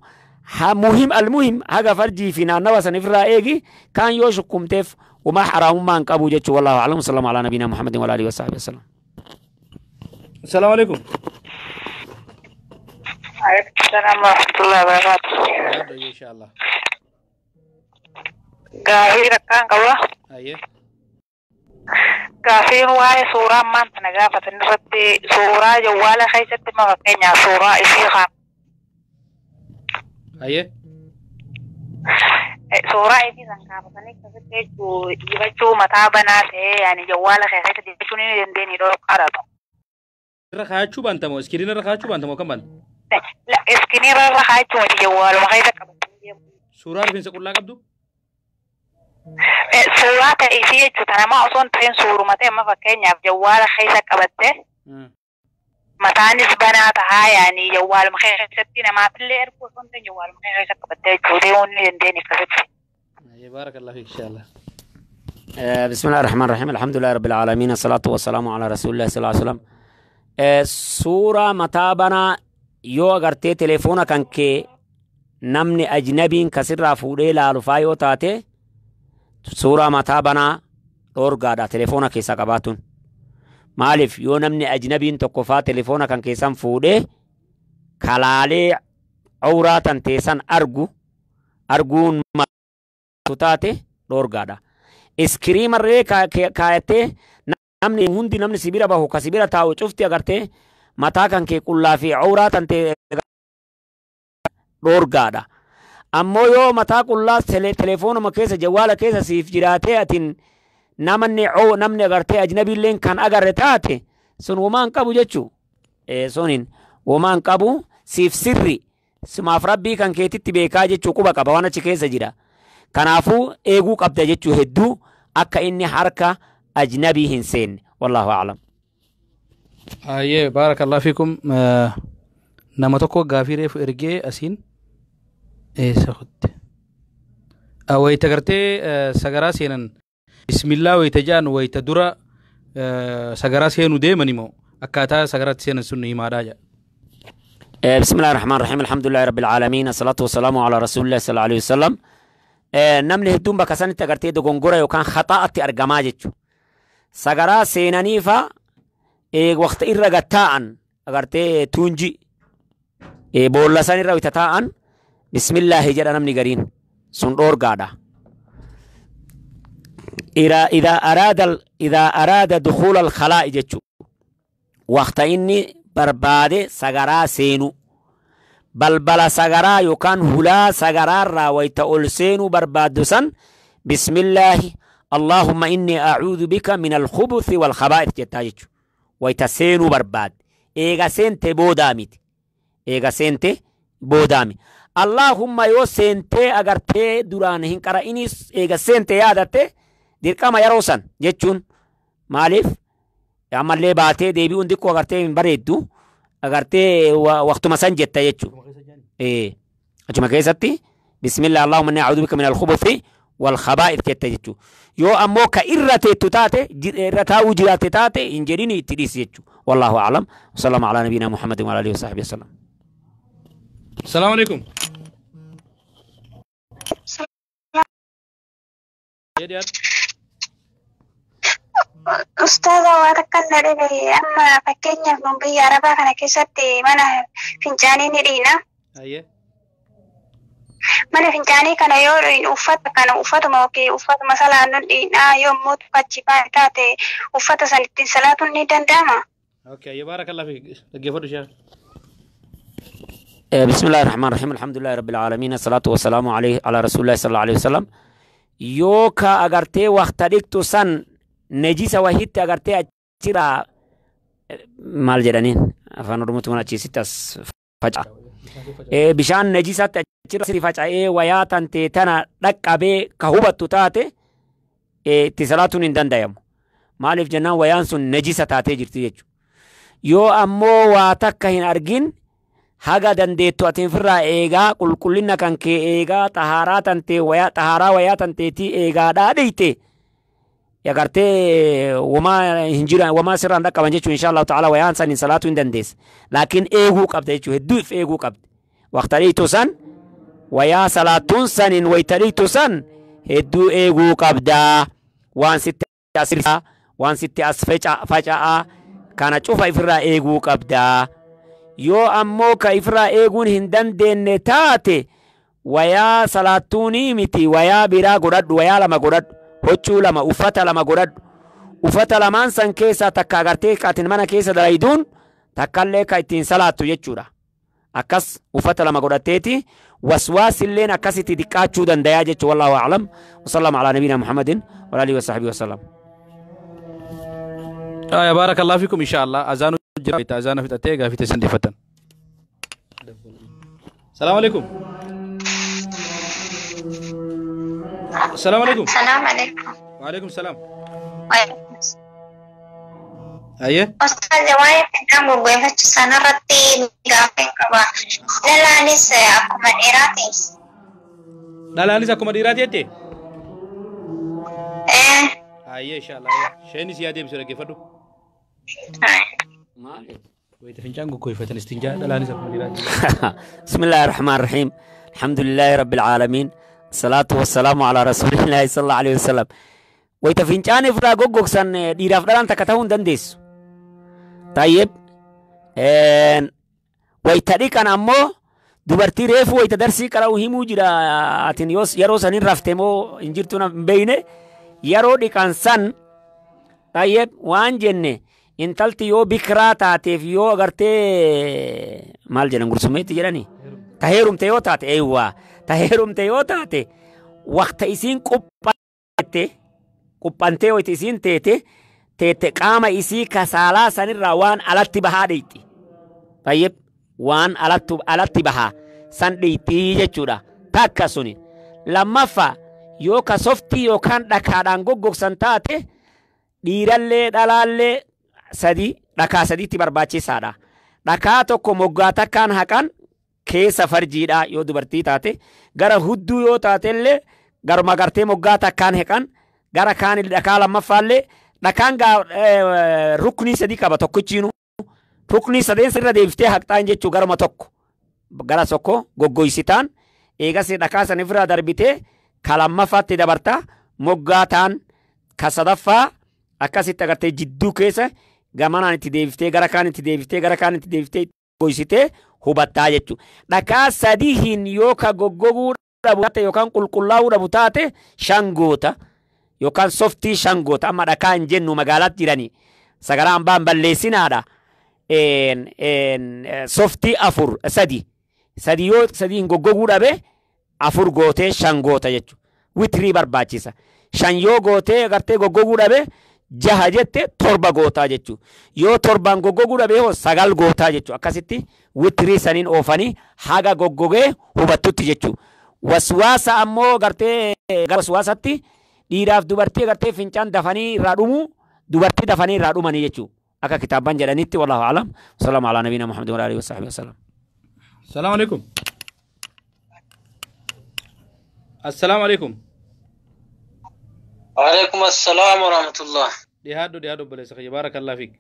Speaker 3: Muhim almuhim haga farjii fi naannawa san ifirraa eegi kaan yoo shukkuumteef womaa haraamummaa hin qabu jechuu. Wallaahu a'lam. Salaamu alaa nabiina Muhammadin wa alihi wa sahbihi wasallam.
Speaker 2: Salaamu alaikum.
Speaker 6: Alaikum wa rahmatullahi wa barakatuh.
Speaker 2: Inshallah.
Speaker 6: Gaafii rakkaan qaba.
Speaker 2: Ayyee.
Speaker 6: Gaafiin waa'ee suuraa ammaan tana gaafatan irratti suuraa jawwaala keessatti ma fakkeenyaaf suuraa isii kaan.
Speaker 2: Ayyee.
Speaker 6: Suuraa isii san kaafatanii akkasitti jechuu dibachuu mataa banaa ta'ee yaani jawwaala keessatti dibachuu ni dandeenye dhorkaadha.
Speaker 2: Irra kaayachuu baantamoo iskiriina irra kaayachuu baantamoo kam baanta?
Speaker 6: Iskiriina irra kaayachuu miti jawwaaluma keessa qabatanii deemu.
Speaker 2: Suuraa rifeensa qullaa qabdu?
Speaker 6: Suuraa ta'e isii jechuudha nama osoo hin ta'in suuruma ta'e amma fakkeenyaaf jawwaala keessa qabatte mataanis banaa tahaa yaani jawwaaluma keessatti namaafillee erguu osoo hin ta'in jawwaaluma keessa qabatte jechuudha deemuu ni dandeenye akkasitti.
Speaker 2: Baarakallahu fiik inshallah.
Speaker 3: Bismillahir Rahmanir Rahiim. Alhamdulillahi Rabbil Aalamiin. Assalatu wassalamu ala Rasuulillah sallallahu alaihi wasallam. Suuraa mataa banaa yoo agartee telefoona kan kee namni ajnabiin kasirraa fuudhee laalu faa yoo taate suuraa mataa banaa dhoorgaadha telefoona keessaa qabaatuun. Maaliif yoo namni ajnabiin tokko faa telefoona kan keessan fuudhee kalaalee awraa tan teessan argu arguun matu taate dhoorgaadha. Iskiriimarree kaayattee namni hundi namni sibira bahu ka sibira taa'u cufti agartee mataa kan kee qullaa fi awraa tan tee dhoorgaadha. Ammoo yoo mataa qullaa telefoonuma keessa jawwaala keessa siif jiraatee atin namni agartee ajnabiilleen kan agarre taate sun womaan qabu jechuu. Sunin womaan qabu siif sirri sumaaf rabbii kan keetitti beekaa jechuu quba qaba waan achi keessa jira. Kanaafuu eeguu qabda jechuu hedduu akka inni harka ajnabii hin seenne. Wallaahu a'lam.
Speaker 2: Ayyee baarakallahu fiikum. Nama tokko gaafii reefu ergee asiin eessa kutte? Wayita gartee sagaraa seenan bismillaa wayita ja'an wayita dura sagaraa seenuu deeman immoo akkaataa sagaraatti seenan sun himaadhaa jedha.
Speaker 3: Bismillahir Rahmanir Rahiim. Alhamdulillahi Rabbil Aalamiin. Assalatu wassalamu ala Rasuulillah sallallahu alaihi wasallam. Namni hedduun bakka sanitti agartee dogongora yookaan khaxaa'atti argamaa jechuudha. Sagaraa seenanii fa waqta irra gattaa'an agartee tuunji boolla san irra wayita taa'an bismillaahi jedha namni gariin sun dhoorgaadha. Idaa araada dukuula alkhalaa'i jechuudha. Waqta inni barbaade sagaraa seenu balbala sagaraa yookaan hulaa sagaraarraa wayita ol seenuu barbaaddu san bismillaahi Allahumma inni a'uudhu bika min alkhubuthi wal khabaa'ith jettaa jechuudha. Wayita seenuu barbaadde eega seente boodaa miti. Eega seente boodaa miti. Allahumma yoo seentee agartee duraan hin qara'iniis eega seente yaadatte dirqama yeroo san jechuun maaliif ammallee baatee deebi'uun xiqqoo agartee hin bareeddu agartee waqtuma san jetta jechuudha. Achuma keessatti bismillah Allahumma inni a'uudhu bika min alkhubuthi wal khabaa'ith jetta jechuudha. Yoo ammoo ka irra teettu taate irra taa'uu jiraatte taate hin jedhini itti dhiisi jechuudha. Wallaahu a'lam. Wassalaamu alaa nabiina Muhammadin wa alihi wa sahbihi wasallam.
Speaker 2: Salaamu alaikum.
Speaker 4: Ustaaza waa takka na dhibe amma fakkeenyaaf nun biyya Arabaa kana keessatti mana fincaanii ni dhiina. Mana fincaanii kana yoo dhiinu uffata kana uffatuma yookiin uffatuma salaan nun dhiinaa yommuu achi baay'ee taate uffata san ittiin salaatuun ni danda'ama.
Speaker 2: Okay, baarakallahu fiik. Dhaggeeffadhu sheekh.
Speaker 3: Bismillahir Rahmanir Rahiim. Alhamdulillahi Rabbil Aalamiin. Assalatu wassalamu alayhi ala Rasuulillah sallallahu alayhi wasallam. Yoo ka agartee waqta dhiqxu san nejisa wahitti agartee achirraa maal jedhaniin afaan Oromootti waan achiisitti as faca'a. Bishaan nejisatti achirra sirri faca'ee wayaa tantee tana dhaqqabee ka hubattu taate itti salaatuun hin danda'amu. Maaliif jennaan wayaan sun nejisa taatee jirti jechuudha. Yoo ammoo waa takka hin argin Haga dandeettu atiin firraa eegaa qulqullina kan kee eegaa xahaaraa tantee wayaa xahaaraa wayaa tanteetii eegaadhaa dhiite. Agartee wamaa hin jiran wamaa sirraan dhaqqaban jechuun insha Allahu ta'ala wayaan saniin salaatuu hin dandeessa. Laakiin eeguu qabda jechuun hedduu if eeguu qabda. Waqta dhiitu san wayaa salaatuun saniin wayita dhiitu san hedduu eeguu qabda. Waan sitti as waan sitti as faca'aa kana cufa ifirraa eeguu qabda. Yoo ammoo ka ifirraa eeguun hin dandeenye taate wayaa salaattuunii miti wayaa biraa godhadhu, wayaa lama godhadhu, huccuu lama, uffata lama godhadhu. Uffata lamaan san keessaa takka agartee ka atin mana keessa dalayduun takkallee ka ittiin salaattu jechuudha. Akkas uffata lama godhatteeti waswaasilleen akkasitti diqqaachuu dandayaa jechuudha. Wallaahu a'lam. Wasallama alaa nabiina Muhammadin wa alihi wa sahbihi wa sallam.
Speaker 2: آية بارك الله فيكم إن شاء الله. أذان جرا أذان في تتيجا في تسندي فتن. السلام عليكم. السلام عليكم.
Speaker 4: السلام عليكم.
Speaker 2: وعليكم السلام. أيه.
Speaker 4: أستاذ waa'ee fincaan goggoifachuu sanarratti gaaffii qaba. Dhalaanis akkuma dhiiraati.
Speaker 2: Dhalaanis akkuma dhiiraati jettee? Ayyee inshallah. Isheenis yaa deebisu dhaggeeffadhu. Wayita fincaan goggoifatan istinjaa dhalaanis akkuma dhiiraati.
Speaker 3: بسم الله الرحمن الرحيم. الحمد لله رب العالمين. الصلاة والسلام على رسول الله صلى الله عليه وسلم. Wayita fincaan ifraa goggogsan dhiiraaf dhalaan takka ta'uu hin dandeessu. طيب wayita dhiqan ammoo dubartii reefu wayita darsii qara'u himuu jira atin yeroo sanin rafte moo hin jirtu hin beeyne yeroo dhiqan san طيب waan jenne intalti yoo bikiraa taateef yoo agartee maal jedhan gursumeetti jedhani ta heerumte yoo taate eewwaa ta heerumte yoo taate waqta isiin quphantee wayita isiin teete teete qaama isii kasaalaa sanirraa waan alatti bahaa dhiitti. Tayyib waan alatti bahaa san dhiittii jechuudha. Takka suni. Lammaffaa yoo ka softii yookaan dhakaadhaan goggogsan taate dhiirallee dhalaallee sadi dhakaa sadiitti barbaachisaadha. Dhakaa tokko moggaa takkaan haqan keessa farjiidha yoo dubartii taate gara hudduu yoo taatellee garuma gartee moggaa takkaan haqan gara kaan dhakaa lammaffaallee dhakaan ruknii sadii qaba tokkichiinu ruknii sadeen sirra deebiftee haqxaan jechuu garuma tokko gara tokko goggoysitaan eegas dhakaa san irraa darbitee ka lammaffaatti dabarta moggaa taan ka sadaffaa akkasitti agartee jidduu keessa gamanaan itti deebiftee gara kaan itti deebiftee gara kaan itti deebiftee goggoysitee hubattaa jechuudha. Dhakaa sadii hin yoo ka goggoguu dhabu taate yookaan qulqullaa'uu dhabu taate shangoota. Yookaan softii shangoota amma dhakaa hin jennu magaalaatti jiranii sagaraa hambaan balleessinaadha. Softii afur sadi sadi yoo sadi hin goggoguu dhabe afur gootee shangoota jechuudha. Witrii barbaachisa. Shan yoo gootee agartee goggoguu dhabe jaha jette torba gootaa jechuudha. Yoo torbaan goggoguu dhabe hoo sagal gootaa jechuudha. Akkasitti witrii saniin oofanii haga goggogee hubattutti jechuudha. Waswaasa ammoo agartee gara waswaasatti dhiiraaf dubartii agartee fincaan dafanii irraa dhumuu dubartii dafanii irraa dhumanii jechuudha. Akka kitaabban jedhanitti wallahu a'lam. Salaamu alaa nabiina Muhammad wa alihi wa sahbihi wa sallam.
Speaker 2: Salaamu alaikum. Assalaamu alaikum.
Speaker 1: وعليكم السلام ورحمة الله.
Speaker 2: Dhiyaadhu dhiyaadhu obboleessa kiyya baarakallahu fiik.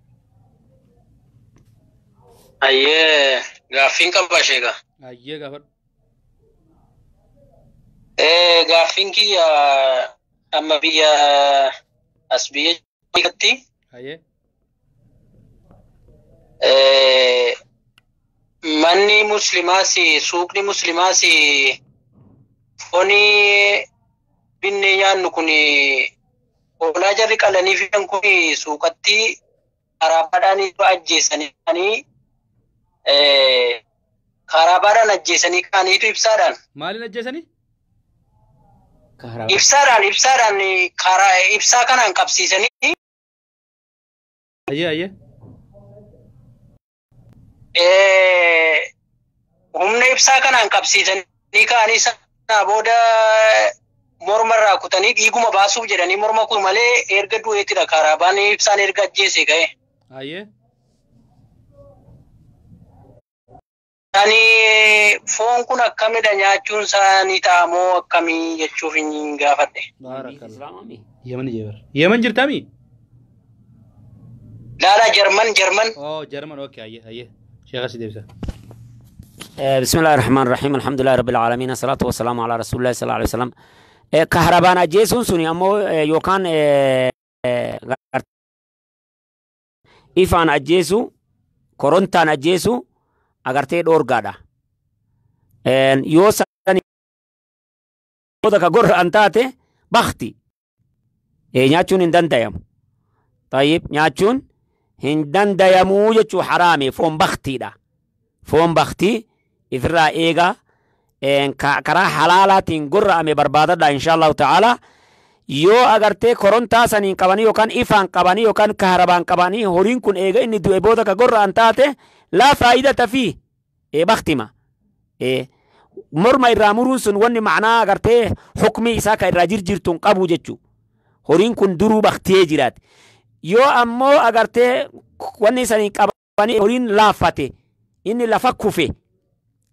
Speaker 1: Ayyee gaaffiin qaba sheeka.
Speaker 2: Ayyee gaafadhu.
Speaker 1: Gaaffiin kiyya amma biyya as biyya keessatti
Speaker 2: Ayyee.
Speaker 1: Manni muslimaas suuqni muslimaas foonii binnee nyaannu kun hoolaa jarri qalanii fidan kun suuqatti karaabaadhaan ajjeesanii karaabaadhaan ajjeesanii kaaniitu ibsaadhaan.
Speaker 2: Maaliin ajjeesanii?
Speaker 1: Ibsaadhaan karaa ibsaa kanaan qabsiisanii.
Speaker 2: Ayyee ayyee.
Speaker 1: Humna ibsaa kanaan qabsiisanii kaanii sana booda mormarraa kutanii dhiiguma baasuuf jedhanii morma kun malee erga du'eetidha karaabaan ibsaan erga ajjeese ka'e.
Speaker 2: Ayyee.
Speaker 1: Ani foon kun akkamidha nyaachuun isaanii ta'amoo akkamii jechuuf hin gaafadhe.
Speaker 2: Yemen jeebar. Yemen jirtami?
Speaker 1: Laala Jarman Jarman.
Speaker 2: Oh Jarman okay ayyee ayyee. Sheekha si deebisa.
Speaker 3: بسم الله الرحمن الرحيم الحمد لله رب العالمين الصلاة والسلام على رسول الله صلى الله عليه وسلم. كهربان أجيسون سوني أمو يوكان إفان أجيسو كورنتان أجيسو agartee dhoorgaadha. Yoo sani booda ka gorra'an taate bakti nyaachuun hin dandayamu. Tayyib nyaachuun hin dandayamuu jechuu haraame foon baktiidha. Foon baktii ifirraa eegaa karaa halaalaatiin gorra'ame barbaadadha insha Allahu ta'ala. Yoo agartee korontaa saniin qabanii yookaan ifaan qabanii yookaan kaharabaan qabanii horiin kun eega inni du'e booda ka gorra'an taate laa faayidata fi baktima. Morma irraa muruun sun wanni macnaa agartee hukmii isaa ka irraa jirjirtuun qabu jechuu. Horiin kun duruu baktee jiraate. Yoo ammoo agartee wanni saniin qabanii horiin laaffate inni lafa kufe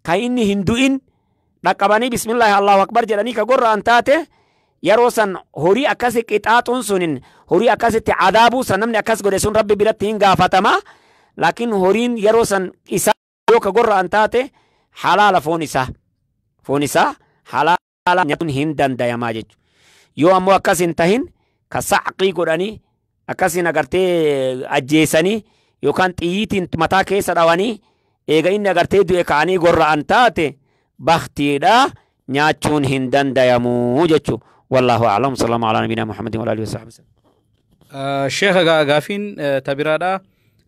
Speaker 3: kan inni hin du'in dhaqqabanii bismillaahi allahu akbar jedhanii ka gorra'an taate yeroo san horii akkasi qixaaxuun sunin horii akkasitti adaabuu san namni akkas godhe sun rabbi biratti hin gaafatama. Laakiin horiin yeroo san isaa yoo ka gorra'an taate halaala foon isaa. Foon isaa halaala nyaachuun hin dandayamaa jechuudha. Yoo ammoo akkas hin tahin ka saqii godhanii akkasiin agartee ajjeesanii yookaan xiyyiitiin mataa keessa dhawanii eega inni agartee du'e ka'anii gorra'an taate baktiidha nyaachuun hin dandayamuu jechuudha. والله أعلم صلى الله على نبينا محمد وعلى آله وصحبه وسلم.
Speaker 2: Sheekha gaafiin tabiraadha.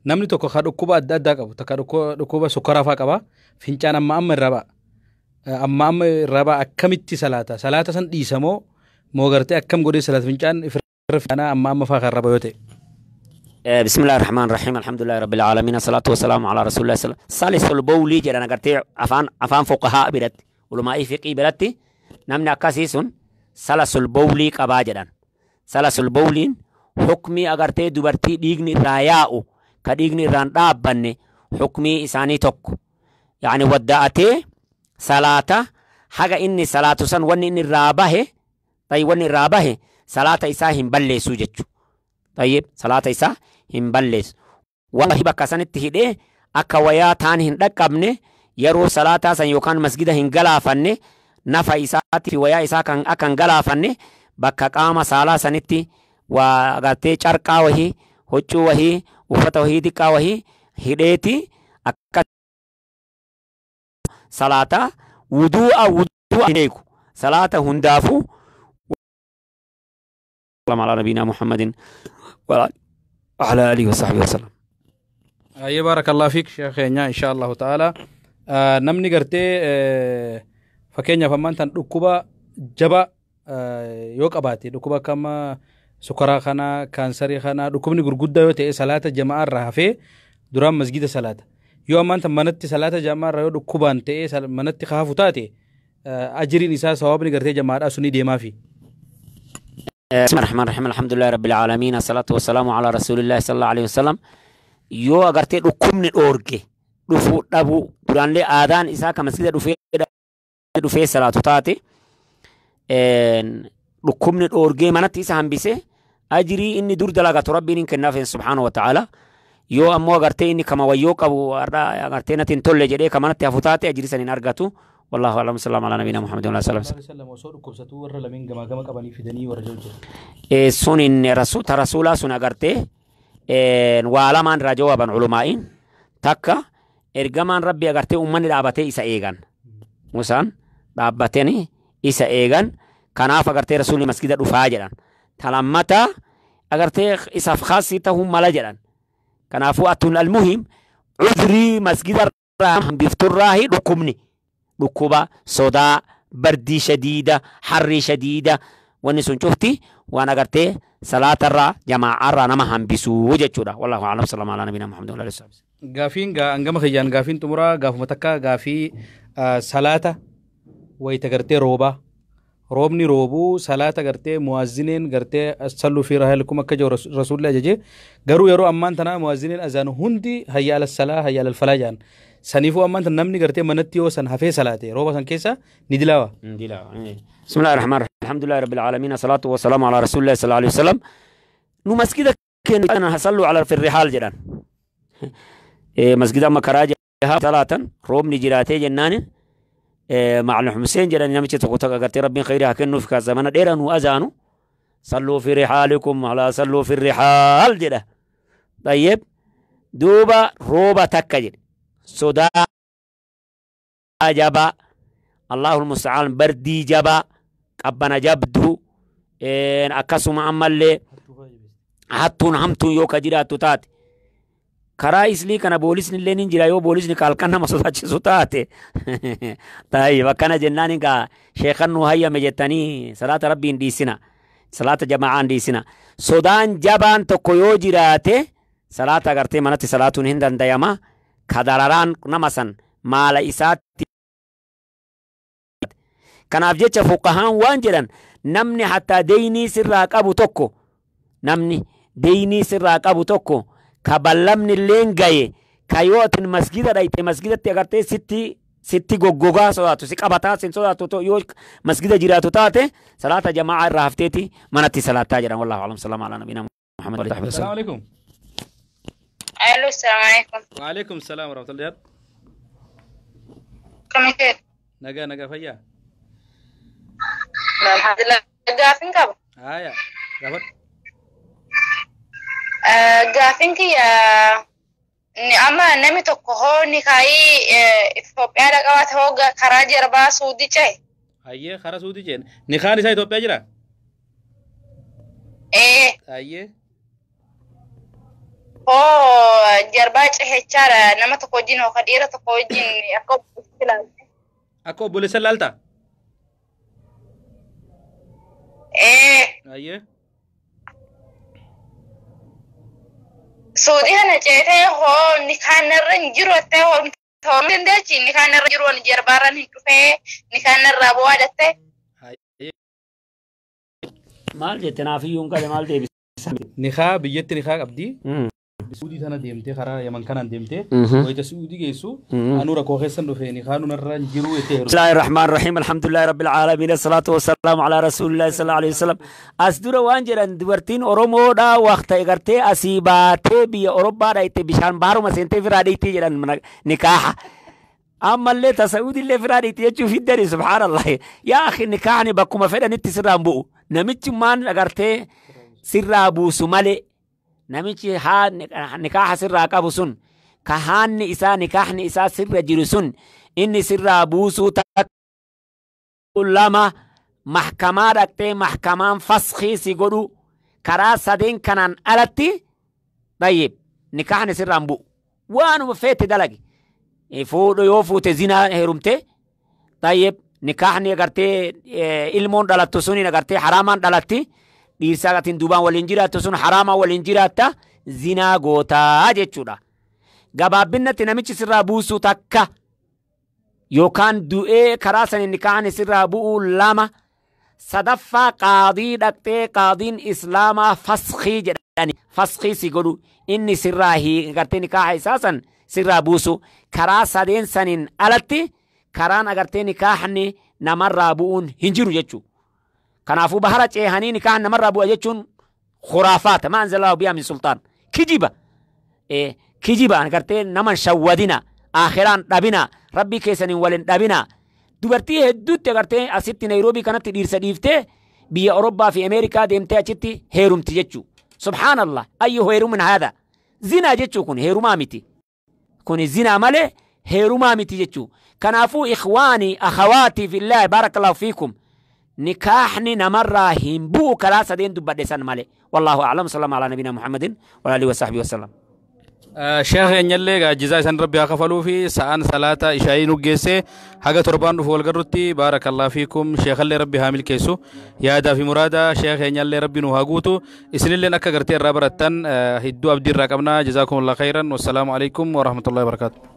Speaker 2: Namni tokko ka dhukkuba adda addaa qabu takka dhukkuba sukkaraa fa'aa qaba. Fincaan amma amma irra ba'a. Amma amma irra ba'a akkamitti salaata? Salaata san dhiisamoo moo gartee akkam godhee salaata fincaan ifirra fincaanaa amma amma fa'aa kan raba yoo ta'e?
Speaker 3: بسم الله الرحمن الرحيم الحمد لله رب العالمين الصلاة والسلام على رسول الله صلى الله عليه وسلم. سالس البولي jedhan agartee afaan fuqahaa biratti ulumaa'ii fiqii biratti namni akkasii sun salasul bowlii qabaa jedhan. Salasul bowliin hukmii agartee dubartii dhiigni irraa yaa'u ka dhiigni irraan dhaabbanne hukmii isaanii tokko. Yaani wadda'atee salaata haga inni salaatu san wanni inni irraa bahe tayi wanni irraa bahe salaata isaa hin balleessu jechu. Tayyib salaata isaa hin balleessu. Waan bakka sanitti hidhee akka wayaa taan hin dhaqqabne yeroo salaataa san yookaan masgida hin galaafanne nafa isaatti fi wayaa isaa kan akka hin galaafanne bakka qaama saalaa sanitti waa agartee carqaa wahii huccuu wahii uffata wahii xiqqaa wahii hidheeti akka salaata wudu'a wudu'a hin eegu salaata hundaafuu. على نبينا محمد وعلى آله وصحبه وسلم.
Speaker 2: أي بارك الله فيك شيخنا إن شاء الله تعالى. namni gartee fakkeenyaaf ammaan tan dhukkuba jabaa yoo qabaate dhukkuba akkama sukkaraa kana kaansarii kana dhukkubni gurguddaa yoo ta'e salaata jama'aa irraa hafee duraan masgida salaata. Yoo ammaan tan manatti salaata jama'aa irraa yoo dhukkubaan ta'e manatti hafu taate ajiriin isaa sawaabni gartee jamaadhaa suni deemaafi.
Speaker 3: بسم الله الرحمن الرحيم الحمد لله رب العالمين الصلاة والسلام على رسول الله صلى الله عليه وسلم. Yoo agartee dhukkubni dhoorge dhufuu dhabuu duraallee aadaan isaa ka masgida dhufee salaatu taate dhukkubni dhoorgee manatti isa hambise ajirii inni dur dalagatu rabbiin hin kennaaf subhaanahu wa ta'ala. Yoo ammoo agartee inni kama wayyoo qabu agartee natti hin tolle jedhee ka manatti hafu taate ajirii san hin argatu. والله أعلم صلى الله على نبينا محمد وعلى آله
Speaker 2: وسلم.
Speaker 3: سنن رسول رسولا سن أغرتي وعلمان رجوابا علماء تكا إرجمان ربي أغرتي أمني دابتي إسا إيغان مسان دابتني إسا إيغان كناف أغرتي رسول مسجد رفاجرا تلمتا أغرتي إسا خاصي تهم ملجرا كنافو أتون المهم عذري مسجد بفتراهي ركمني dhukkuba sodaa bardii shadiida harrii shadiida wanni sun cufti waan agartee salaatarraa jamaa'arraa nama hambisuu jechuudha. Wallahu a'lam sallallahu ala nabiyina Muhammad wa alihi wasallam.
Speaker 2: Gaafiin hangama kiyyaan gaafiin xumuraa gaafuma takka gaafii salaata wayita gartee roobaa Roobni roobuu salaata gartee muwaazineen gartee salluu fi raahelikum akka jiru rasuulli ajaje, garuu yeroo ammaan tanaa muwaazineen azaanu hundi hayya ala salaa hayya ala falaa jedhan. Saniifuu ammaan tan namni gartee manatti yoo san hafee salaate rooba san keessa ni dilaawa.
Speaker 3: بسم الله الرحمن الرحيم، الحمد لله رب العالمين، الصلاة والسلام على رسول الله صلى الله عليه وسلم. Nu masjida keenya صلوا على في الرحال jedhan. Masjida amma karaa salaatan roobni jiraatee jennaan Macalin Xuseen jedhan, namichi tokko tokko agartee Rabbiin khayrii haa kennuuf ka zamana dheeraa nu azaanu, صلوا في رحالكم على صلوا في الرحال jedha. طيب، duuba rooba takka jedhe, sodaa jabaa, الله المستعان, bardii jabaa, qabbana jabduu, akkasuma ammallee hattuun hamtuun yoo ka jiraattu taate, karaa islii kana boolisni illee ni jira, yoo boolisni halkan nama sodaachisu taate, taayib, akkana jennaan gaa sheekan nu hayyame jettanii salaata Rabbiin dhiisina, salaata jamaa'aan dhiisina. Sodaan jabaan tokko yoo jiraate salaata agartee manatti salaatuun hin dandayama, ka dararaan nama san maala isaatti. Kanaaf jecha fuqahaan waan jedhan, namni hattaa deynii sirraa qabu tokko, namni deynii sirraa qabu tokko, ka ballamni illeen gaye, ka yoo atin masgida dhayte masgidatti agartee sitti goggogaa sodaatu, si qabataa sin sodaatu, yoo masgida jiraatu taate salaata jama'aa irraa hafteeti manatti salaataa jedhan. والله أعلم، سلام على نبينا محمد وعلى آله.
Speaker 2: السلام عليكم.
Speaker 7: الو، السلام عليكم.
Speaker 2: وعليكم السلام ورحمة الله.
Speaker 7: Akkam ta'e?
Speaker 2: Nagaa, nagaa, fayyaa.
Speaker 7: Alhamdulillah. Gaafin qaba.
Speaker 2: Haya, gaafadhu.
Speaker 7: Gaafin kiyya amma namni tokko hoo ni kaayii Itoophiyaadha qabaate, hoo karaa jarbaa Suudii ce'e.
Speaker 2: Hayyee, karaa Suudii ce'e. Nikaan isaa Itoophiyaa jira?
Speaker 7: Ee.
Speaker 2: Hayyee.
Speaker 7: Hoo jarbaa cehechaadha nama tokko wajjin hoo ka dhiira tokko wajjin akka obboleessi ilaalte.
Speaker 2: Akka obboleessa ilaalta?
Speaker 7: Ee.
Speaker 2: Hayyee.
Speaker 7: Suudii kana ceetee hoo nikaan irra hin jiru jettee, hoo ta'uu dandeechi, nikaan irra jiru jarbaarran hin dhufee nikaan irraa bu'aa jettee.
Speaker 2: Hayyee.
Speaker 3: Maal jette? Naafiyyuu hin qabe, maal deebisa?
Speaker 2: Nikaa biyyatti nikaa qabdi. Suudii tana deemtee, karaa Yaman kanaan deemtee wayita Suudii geessu, anuu rakkoo keessan dhufe, nikaa nunarra hin jiru jettee.
Speaker 3: بسم الله الرحمن الرحيم، الحمد لله رب العالمين، الصلاة والسلام على رسول الله صلى الله عليه وسلم. As dura waan jedhan, dubartiin Oromoodha waqta egartee asii baatee biyya Orobaadha itti bishaan baaruma seentee firaa dhiitti jedhan nikaaha. Ammallee ta Sa'uudillee firaa dhiitti jechuu fiddani, سبحان الله. يا أخي, nikaahni bakkuma fedhanitti sirraan bu'u. Namichi maan agartee sirraa buusu malee, namichi haa nikaaha sirraa qabu sun, ka haanni isaa nikaahni isaa sirra jiru sun, inni sirraa buusuu takka, lama mahkamaa dhaqxee mahkamaan faskii si godhu, karaa sadeen kanaan alatti طيب nikaahni sirraan bu'u. Waanuma feete dalagi, fuudhu yoo fuute zinaa heerumte. طيب, nikaahni agartee ilmoon dhalattu suni agartee haraamaan dhalatti, dhiirsaa atiin duubaan waliin jiraattu sun haraamaan waliin jiraatta, zinaa gootaa jechuudha. Gabaabbinnatti namichi sirraa buusuu takka, yookaan du'ee karaa saniin nikaahni sirraa bu'uu lama, sadaffaa qaadii dhaqxee qaadiin islaamaa faskii jedhani faskii si godhu, inni sirraa agartee nikaaha isaa san sirraa buusu. Karaa sadeen saniin alatti karaan agartee nikaahni namarraa bu'uun hin jiru jechuu. Kanaafuu bahara ceehanii nikaahni namarraa bu'a jechuun khuraafaata, ما أنزل الله بها من سلطان, kijiba, kijiba. Agartee naman shawwadina, aakhiraan dhabina, Rabbii keessaniin walin dhabina. Dubartii hedduutti agartee asitti Nairoobii kanatti dhiirsa dhiiftee biyya Orobbaa fi Ameerikaa deemtee achitti heerumti jechuu. سبحان الله, أي heerumin هذا? Zinaa jechuu, kun heerumaa miti, kun zinaa malee heerumaa miti jechuu. Kanaafuu إخواني أخواتي في الله, بارك الله فيكم, nikaahni namarraa hin bu'u karaa sadeen dubbadhe san malee. والله أعلم، سلام على نبينا محمد وعلى آله وصحبه وسلم.
Speaker 2: Sheekh keenyallee gaajjizaa isaan Rabbi haa kafaluu fi sa'aan salaata ishaayii nu geesse. Haga torbaan dhufu wal garrutti بارك الله فيكم. Sheekhallee Rabbi haa milkeessu, yaadaa fi muraada sheekh keenyallee Rabbi nu haa guutu, isinilleen akka gartee irraa barattan hedduu abdii irraa qabna. جزاكم الله خيرا، والسلام عليكم ورحمة الله وبركاته.